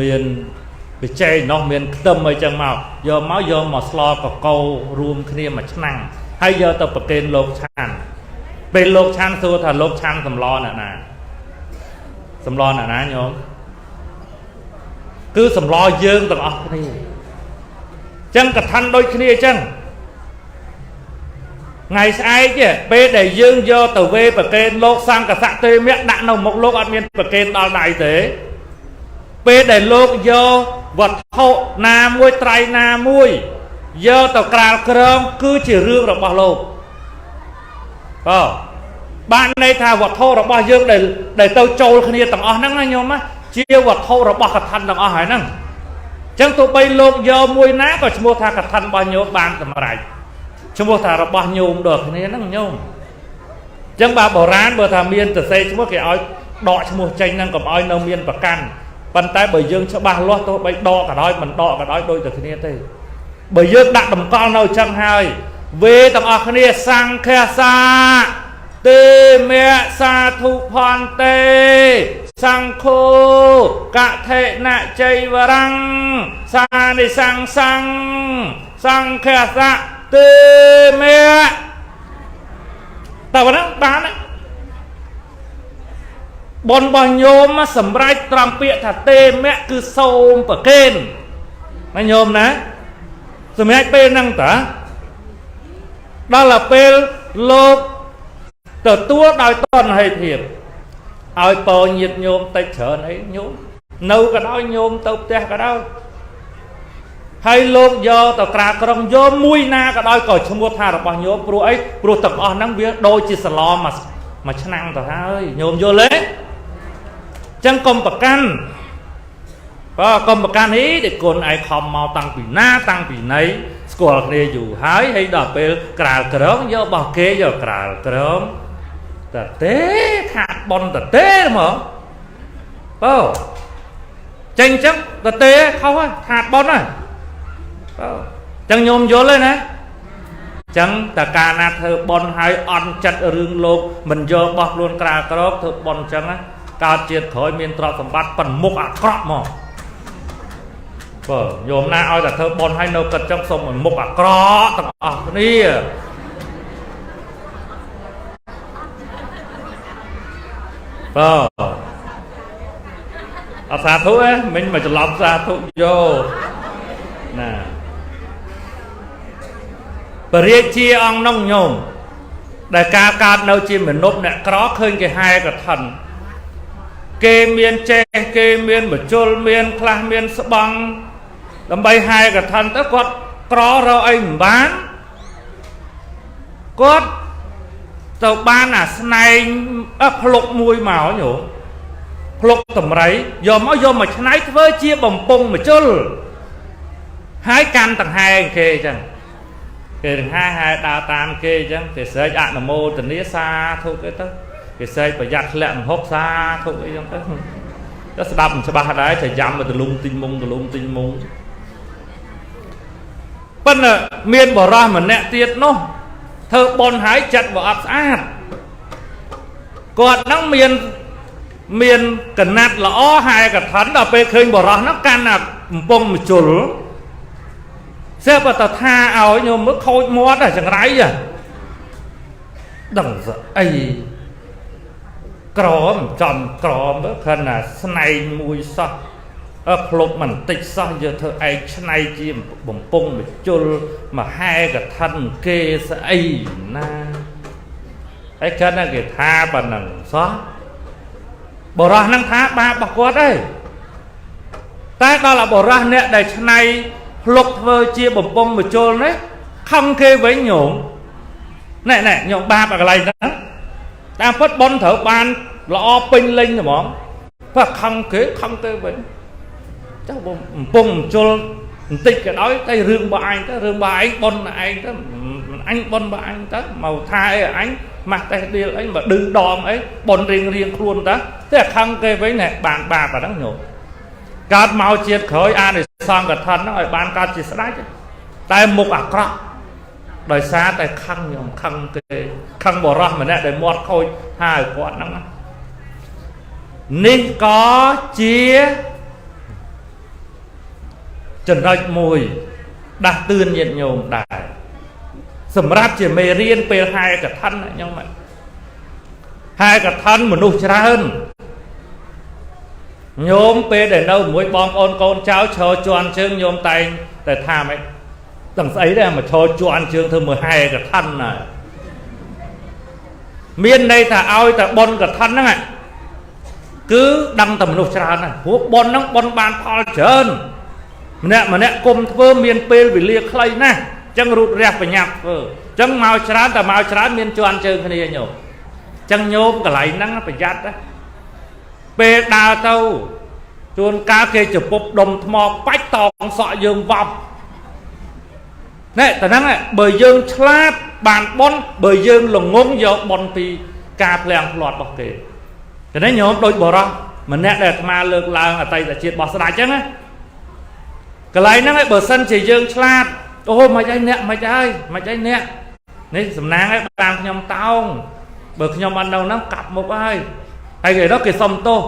S2: មានបច្ចេកនោះមានខ្ទឹមអីចឹងមកយកមកស្លកកោរួមគ្នាមួយឆ្នាំងហើយយកទៅប្រគេនលោកឆាន់ពេលលោកឆាន់សួរថាលោកឆាន់សម្លអ្នកណាសម្លអ្នកណាញោមគឺសម្លយើងទាំងអស់គ្នាចឹងកឋិនដូចគ្នាចឹងថ្ងៃស្អែកពេលដែលយើងយកទៅវេប្រគេនលោកសង្ឃសៈទេមៈដាក់នៅមុខលោកអត់មានប្រគេនដល់ដៃទេពេលដែលលោកយកវត្ថុណាមួយត្រៃណាមួយយកទៅក្រាលក្រងគឺជារឿងរបស់លោកបាទបានន័យថាវត្ថុរបស់យើងដែលទៅចូលគ្នាទាំងអស់ហ្នឹងណាញោមជាវត្ថុរបស់កឋិនទាំងអស់ហើយហ្នឹងអញ្ចឹងទោះបីលោកយកមួយណាក៏ឈ្មោះថាកឋិនរបស់ញោមបានសម្រេចឈ្មោះថារបស់ញោមដល់គ្នាហ្នឹងញោមអញ្ចឹងបាទបុរាណបើថាមានសរសេរឈ្មោះគេឲ្យដកឈ្មោះចេញហ្នឹងកុំឲ្យនៅមានប្រកាន់ប៉ុន្តែបើយើងច្បាស់លាស់ទោះបីដកក៏ដោយមិនដកក៏ដោយដូចតែគ្នាទេបើយើងដាក់តម្កល់នៅអញ្ចឹងហើយវេទាំងអស់គ្នាសង្ឃសាទេមៈសាធុភន្ទេសង្ឃោកថេនជ័យវរੰសានិសង្សੰសង្ឃសៈទេមៈតើប៉ុណ្ណឹងបានទេបុណ្យរបស់ញោមសម្រេចត្រង់ពាក្យថាទេមៈគឺសូមប្រគេនណាញោមណាសម្រាប់ពេលហ្នឹងតាដល់ទៅពេលលោកទទួលដោយតនហេតុភាពឲ្យពរញាតញោមតិចច្រើនអីញោមនៅក៏ដោយញោមទៅផ្ទះក៏ដោយ ហើយលោកយកទៅក្រាលក្រុងយកមួយណាក៏ដោយក៏ឈ្មោះថារបស់ញោមព្រោះអីព្រោះទាំងអស់ហ្នឹងវាដូចជាសឡមួយមួយឆ្នាំងទៅហើយញោមយល់ទេចឹងកុំប្រកាន់បាទកុំប្រកាន់អីដែលគុណឯងខំមកតាំងពីណាតាំងពីណីស្គាល់គ្នាយូរហើយហើយដល់ពេលក្រាលក្រងយករបស់គេយកក្រាលក្រងតទេខាតប៉ុនតទេហ្មងបើចេញចឹងតទេខុសហើយខាតប៉ុនហើយបើចឹងញោមយល់ទេណាចឹងតើកាលណាធ្វើប៉ុនហើយអន់ចិត្តរឿងលោកមិនយករបស់ខ្លួនក្រាលក្រងធ្វើប៉ុនចឹងណាកើតជាតិក្រោយមានទ្រព្យសម្បត្តិប៉ុនមុខអាក្រក់មកបើញោមណាឲ្យតែធ្វើប៉ុនហើយនៅគិតចឹងសូមឲ្យមុខអាក្រក់ទាំងអស់គ្នាបើអត់សាធុទេមិញមកច្រឡំសាធុយោណាពរាជាអង្គនោះញោមដែលការកើតនៅជាមនុស្សអ្នកក្រឃើញគេហែកឋិនគេមានចេះគេមានមជុលមានខ្លះមានស្បង់ដើម្បីហែកឋិនទៅគាត់ក្ររកអីមិនបានគាត់ទៅបានអាស្នែងភ្លុកមួយមកញោមភ្លុកតម្រៃយកមកយកមកឆ្នៃធ្វើជាបំពង់មជុលហើយកាន់ដង្ហែងគេអញ្ចឹងគេដង្ហែហែដើរតាមគេអញ្ចឹងគេស្រែកអនុមោទនាសាធុគេទៅគេស្រែកប្រយ័ត្នធ្លាក់ហុកសាធុអីចឹងទៅទៅស្ដាប់មិនច្បាស់ដែរតែយ៉ាំមកទលុំទិញមុងទលុំទិញមុងប៉ុន្តែមានបរោះម្នាក់ទៀតនោះធ្វើបុណ្យហើយចិត្តវាអត់ស្អាតគាត់ហ្នឹងមានកណាត់ល្អហែកឋិនដល់ពេលឃើញបរោះហ្នឹងកាន់អាកំពង់មជុលសេះបើតថាឲ្យញោមមើលខូចមាត់ចង្រៃដឹងស្អីក្រមចំក្រមទៅខណៈស្នែងមួយសោះភ្លុកមិនតិចសោះយកធ្វើឯងឆ្នៃជាបំពង់មជុលមហែកឋិនគេស្អីណាហើយគិតថាគេថាប៉ុណ្ណឹងសោះបរោះហ្នឹងថាបាបរបស់គាត់ឯងតែដល់បរោះអ្នកដែលឆ្នៃភ្លុកធ្វើជាបំពង់មជុលនេះខំគេវិញញោមណែណែញោមបាបអាកន្លែងហ្នឹងតាមពិតប៉ុនត្រូវបានល្អពេញលេញហ្មងព្រោះខំគេខំគេវិញចុះបំពង់មជុលបន្តិចក៏ដោយតែរឿងរបស់ឯងទៅរឿងរបស់ឯងប៉ុនឯងទៅអញប៉ុនរបស់អញទៅមកថាអីអញម៉ាស់តេះដៀលអីមកឌឺដងអីប៉ុនរៀងរៀងខ្លួនទៅតែខំគេវិញណែបានបាបអាហ្នឹងញោមកើតមកជាតិក្រោយអានិសង្សកឋិនហ្នឹងឲ្យបានកើតជាស្ដេចតែមុខអាក្រក់ដោយសារតែខឹងញោមខឹងគេខឹងបរោះម្នាក់ដែលមាត់ខូចហើយគាត់ហ្នឹងនេះក៏ជាចំណុចមួយដាស់តឿនញាតិញោមដែរសម្រាប់ជាមេរៀនពេលហែកឋិនញោមហែកឋិនមនុស្សច្រើនញោមពេលដែលនៅមួយបងប្អូនកូនចៅឈរជន់ជើងញោមតែងតែថាម៉េចដឹងស្អីដែរមកឈរជន់ជើងធ្វើមើលហែកឋិនណាមានន័យថាឲ្យតែបុណ្យកឋិនហ្នឹងគឺដឹងតែមនុស្សច្រើនណាស់ព្រោះបុណ្យហ្នឹងបុណ្យបានផលច្រើនម្នាក់ម្នាក់គុំធ្វើមានពេលវេលាខ្លីណាស់ចឹងរូតរះបញ្ញាប់ធ្វើចឹងមកច្រើនតែមកច្រើនមានជន់ជើងគ្នាញោមចឹងញោមកន្លែងហ្នឹងប្រយ័ត្នណាពេលដើរទៅជួនកាលគេជពប់ដុំថ្មបាច់តងសក់យើងវប់ណែតែហ្នឹងបើយើងឆ្លាតបានប៉ុនបើយើងល្ងងយកប៉ុនពីការភ្លាំងផ្្លាត់របស់គេតែនេះញោមដូចបរោះម្នាក់ដែលអាត្មាលើកឡើងអតីតជាតិរបស់ស្ដេចចឹងណាកន្លែងហ្នឹងឯងបើសិនជាយើងឆ្លាតអូមិនអីអ្នកមិនអីមិនអីអ្នកនេះសំណាងឯងតាមខ្ញុំតោងបើខ្ញុំអត់នៅហ្នឹងកាប់មុខហើយហើយគេនោះគេសុំទោស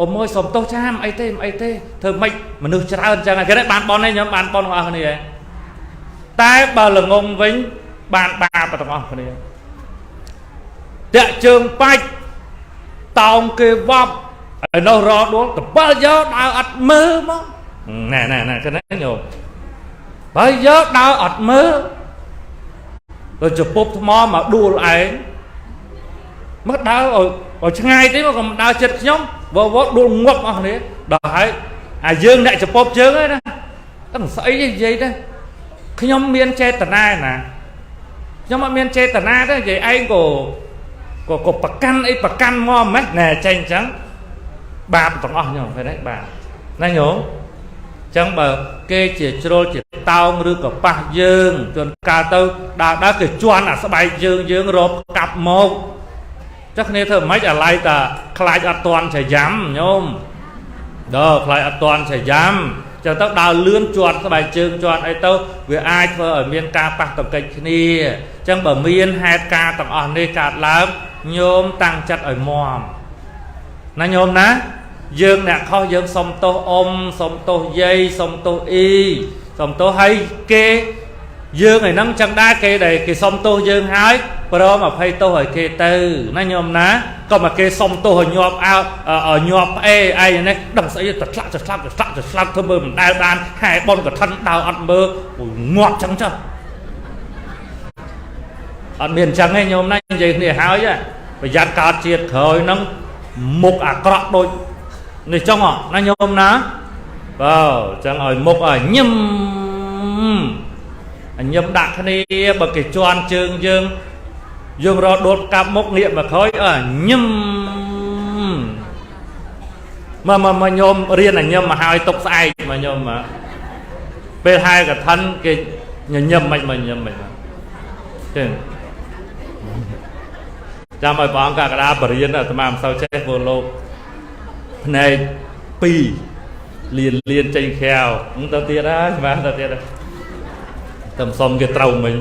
S2: អ៊ំមួយសុំទោសចាំអីទេអីទេធ្វើម៉េចមនុស្សច្រើនចឹងគេបានប៉ុនឯងខ្ញុំបានប៉ុនទាំងអស់គ្នាឯងតែបើល្ងងវិញបានបាបទាំងអស់គ្នាតាក់ជើងបាច់តោងគេវប់ឯនោះរដួលតបល់យកដើរអត់មើលមកណែណែណែគេណាញោមបើយកដើរអត់មើលទៅជពប់ថ្មមកដួលឯងមកដើរឲ្យឆ្ងាយទេមកកុំដើរចិត្តខ្ញុំវវដួលងាប់អស់គ្នាដល់ហើយអាយើងអ្នកជពប់ជើងឯណា ដឹងស្អីនិយាយទៅខ្ញុំមានចេតនាណាខ្ញុំអត់មានចេតនាទេនិយាយឯងក៏ក៏ក៏ប្រកាន់អីប្រកាន់មកម៉េចណែចេញអញ្ចឹងបាបទាំងអស់ញោមឃើញទេបាទណាញោមចឹងបើគេជាជ្រុលជាតោងឬក៏ប៉ះយើងជួនកាលទៅដើរដើរគេជន់អាស្បែកយើងយើងរកកាប់មកចុះគ្នាធ្វើម៉េចអាឡ័យតាខ្លាចអត់តន់ឆាយ៉ាំញោមដល់ខ្លាចអត់តន់ឆាយ៉ាំចឹងទៅដើរលឿនជាន់ស្បែកជើងជាន់អីទៅវាអាចធ្វើឲ្យមានការប៉ះទង្គិចគ្នាចឹងបើមានហេតុការណ៍ទាំងអស់នេះកើតឡើងញោមតាំងចិត្តឲ្យមាំណាញោមណាយើងអ្នកខុសយើងសុំទោសអ៊ំសុំទោសយាយសុំទោសអ៊ីសុំទោសឲ្យគេយើងឯហ្នឹងចឹងដែរគេដែលគេសុំទោសយើងហើយព្រមអភ័យទោសឲ្យគេទៅណាញោមណាក៏មកគេសុំទោសឲ្យញាប់អើឲ្យញាប់ផ្អេឯងនេះដឹងស្អីទៅឆ្លាក់ទៅឆ្លាក់ទៅឆ្លាក់ទៅឆ្លាក់ធ្វើមើលមិនដែលបានហែប៉ុនកឋិនដើរអត់មើលងាប់ចឹងចុះអត់មានអញ្ចឹងទេញោមណានិយាយគ្នាហើយប្រយ័ត្នកើតជាតិក្រោយហ្នឹងមុខអាក្រក់ដូចនេះចុងណាញោមណាបើអញ្ចឹងឲ្យមុខឲ្យញឹមញឹមដាក់គ្នាបើគេជន់ជើងយើងយើងរដួលកាប់មុខងាកមកក្រោយអើញឹមមកមកមកញោមរៀនឲ្យញឹមមកហើយទុកស្អែកមកញោមមកពេលហើយកឋិនគេញញឹមមិនមកញឹមមិនមកចឹងចាំឲ្យព្រះអង្គកក្កដាបរៀនអាត្មាមិនសូវចេះព្រោះលោកភ្នែក2លៀនលៀនចេញក្រៅទៅទៀតហើយបាទទៅទៀតហើយតែសុំគេត្រូវមិញ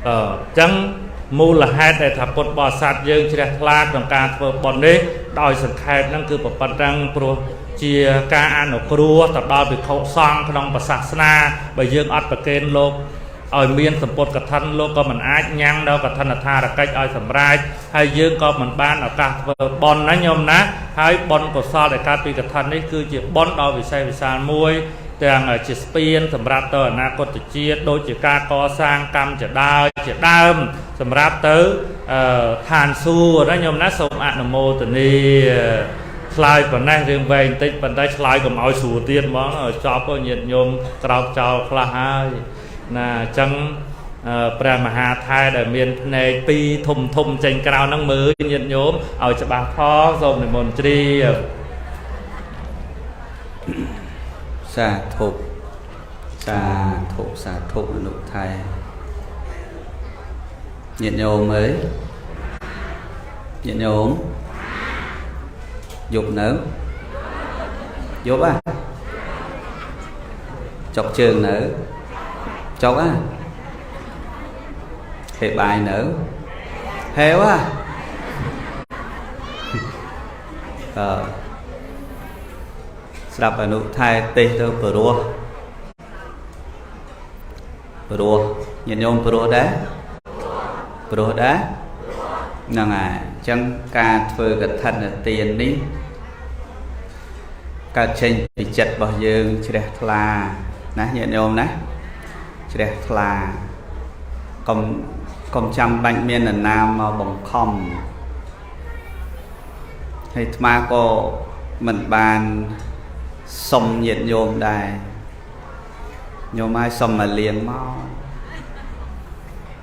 S2: អញ្ចឹងមូលហេតុដែលថាពុទ្ធបរិស័ទយើងជ្រះថ្លាក្នុងការធ្វើបុណ្យនេះដោយសង្ខេបហ្នឹងគឺប្រប៉ុណ្ណឹងព្រោះជាការអនុគ្រោះទៅដល់ភិក្ខុសង្ឃក្នុងសាសនាបើយើងអត់ប្រគេនលោកឲ្យមានសម្ពុតកឋិនលោកក៏មិនអាចញ៉ាំងដល់កឋិនធารកិច្ចឲ្យសម្រេចហើយយើងក៏មិនបានឱកាសធ្វើបុណ្យណាញោមណាហើយបុណ្យកុសលដែលកើតពីកឋិននេះគឺជាបុណ្យដ៏វិសេសវិសាលមួយទាំងជាស្ពានសម្រាប់ទៅអនាគតជាតិដូចជាការកសាងកម្មជាដើមជាដើមសម្រាប់ទៅឋានសួគ៌ណាញោមណាសូមអនុមោទនាឆ្លើយប៉ុណ្ណេះរឿងវែងបន្តិចប៉ុន្តែឆ្លើយកុំឲ្យស្រួលទៀតហ្មងឲ្យចប់ញាតិញោមក្រោកចោលខ្លះហើយណាអញ្ចឹងព្រះមហាថែដែលមានភ្នែកពីរធំធំចេញក្រៅហ្នឹងមើលញាតិញោមឲ្យច្បាស់ផងសូមនិមន្តជ្រាប
S1: សាធុសាធុសាធុអនុថែញាតិញោមអើយញាតិញោមយប់នៅយប់ហ่ะចុកជើងនៅចុកហ่ะហេបាយនៅហេវហ่ะអឺស្រាប់អនុថែទេសទៅព្រោះព្រោះញាតិញោមព្រោះដែរព្រោះដែរហ្នឹងហើយអញ្ចឹងការធ្វើកឋិនទាននេះកើតចេញពីចិត្តរបស់យើងជ្រះថ្លាណាញាតិញោមណាជ្រះថ្លាកុំចាំបាច់មាននរណាមកបង្ខំហើយអាត្មាក៏មិនបានសុំញាតិញោមដែរញោមឲ្យសុំមកលៀងមក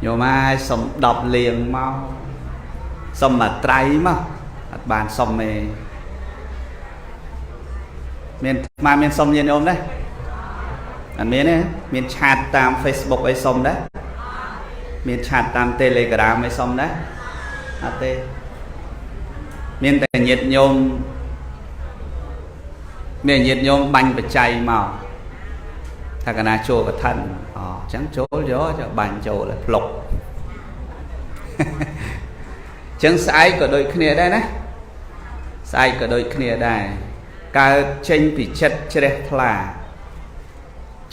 S1: ញោមឲ្យសុំ10លៀងមកសុំមកត្រៃមកអត់បានសុំទេមានអាត្មាមានសុំញាតិញោមដែរអត់មានទេមានឆាតតាម Facebook អីសុំដែរមានឆាតតាម Telegram អីសុំដែរអត់ទេមានតែញាតិញោមមានញាតិញោមបាញ់បច្ច័យមកថាកណាចូលកឋិនអញ្ចឹងចូលយកចុះបាញ់ចូលឲ្យផ្លុកអញ្ចឹងស្អែកក៏ដូចគ្នាដែរណាស្អែកក៏ដូចគ្នាដែរកើតចេញពីចិត្តជ្រះថ្លា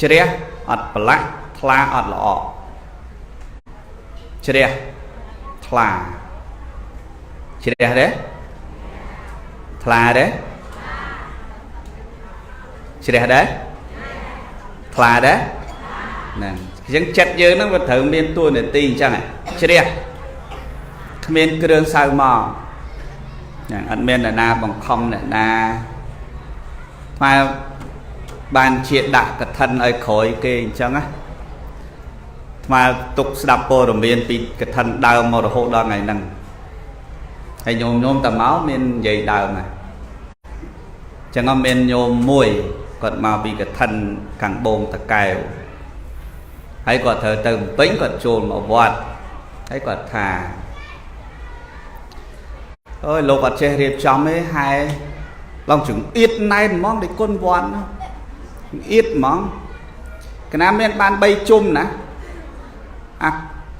S1: ជ្រះអត់ប្រឡាក់ថ្លាអត់ល្អជ្រះថ្លាជ្រះទេថ្លាទេជ្រះដែរថ្លាដែរហ្នឹងអញ្ចឹងចិត្តយើងហ្នឹងវាត្រូវមានតួនាទីអញ្ចឹងជ្រះគ្មានគ្រឿងសៅមកហ្នឹងអត់មានអ្នកណាបង្ខំអ្នកណាថ្ម បានជាដាក់កឋិនឲ្យក្រោយគេអញ្ចឹងណាថ្មទុកស្ដាប់ព័ត៌មានពីកឋិនដើមមករហូតដល់ថ្ងៃហ្នឹងហើយញោមញោមតមកមាននិយាយដើមណាអញ្ចឹងមានញោមមួយគាត់មកពីកឋិនខាងបងតកែវហើយគាត់ត្រូវទៅពេញគាត់ចូលមកវត្តហើយគាត់ថាអើយលោកអត់ចេះរៀបចំទេហែឡងចង្អៀតណែនហ្មងដូចគុណវត្តអៀតហ្មងកណាមានបាន3ជុំណាអា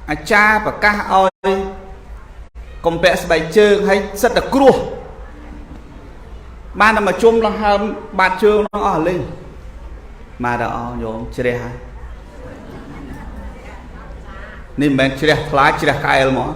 S1: អាចារ្យប្រកាសឲ្យកុំពាក់ស្បែកជើងហើយសិតតែគ្រោះបានតែមួយជុំលងហើមបាតជើងនោះអស់លេងមកដល់អញោមជ្រះហើយនេះមិនមែនជ្រះថ្លាជ្រះក្អែលហ្មង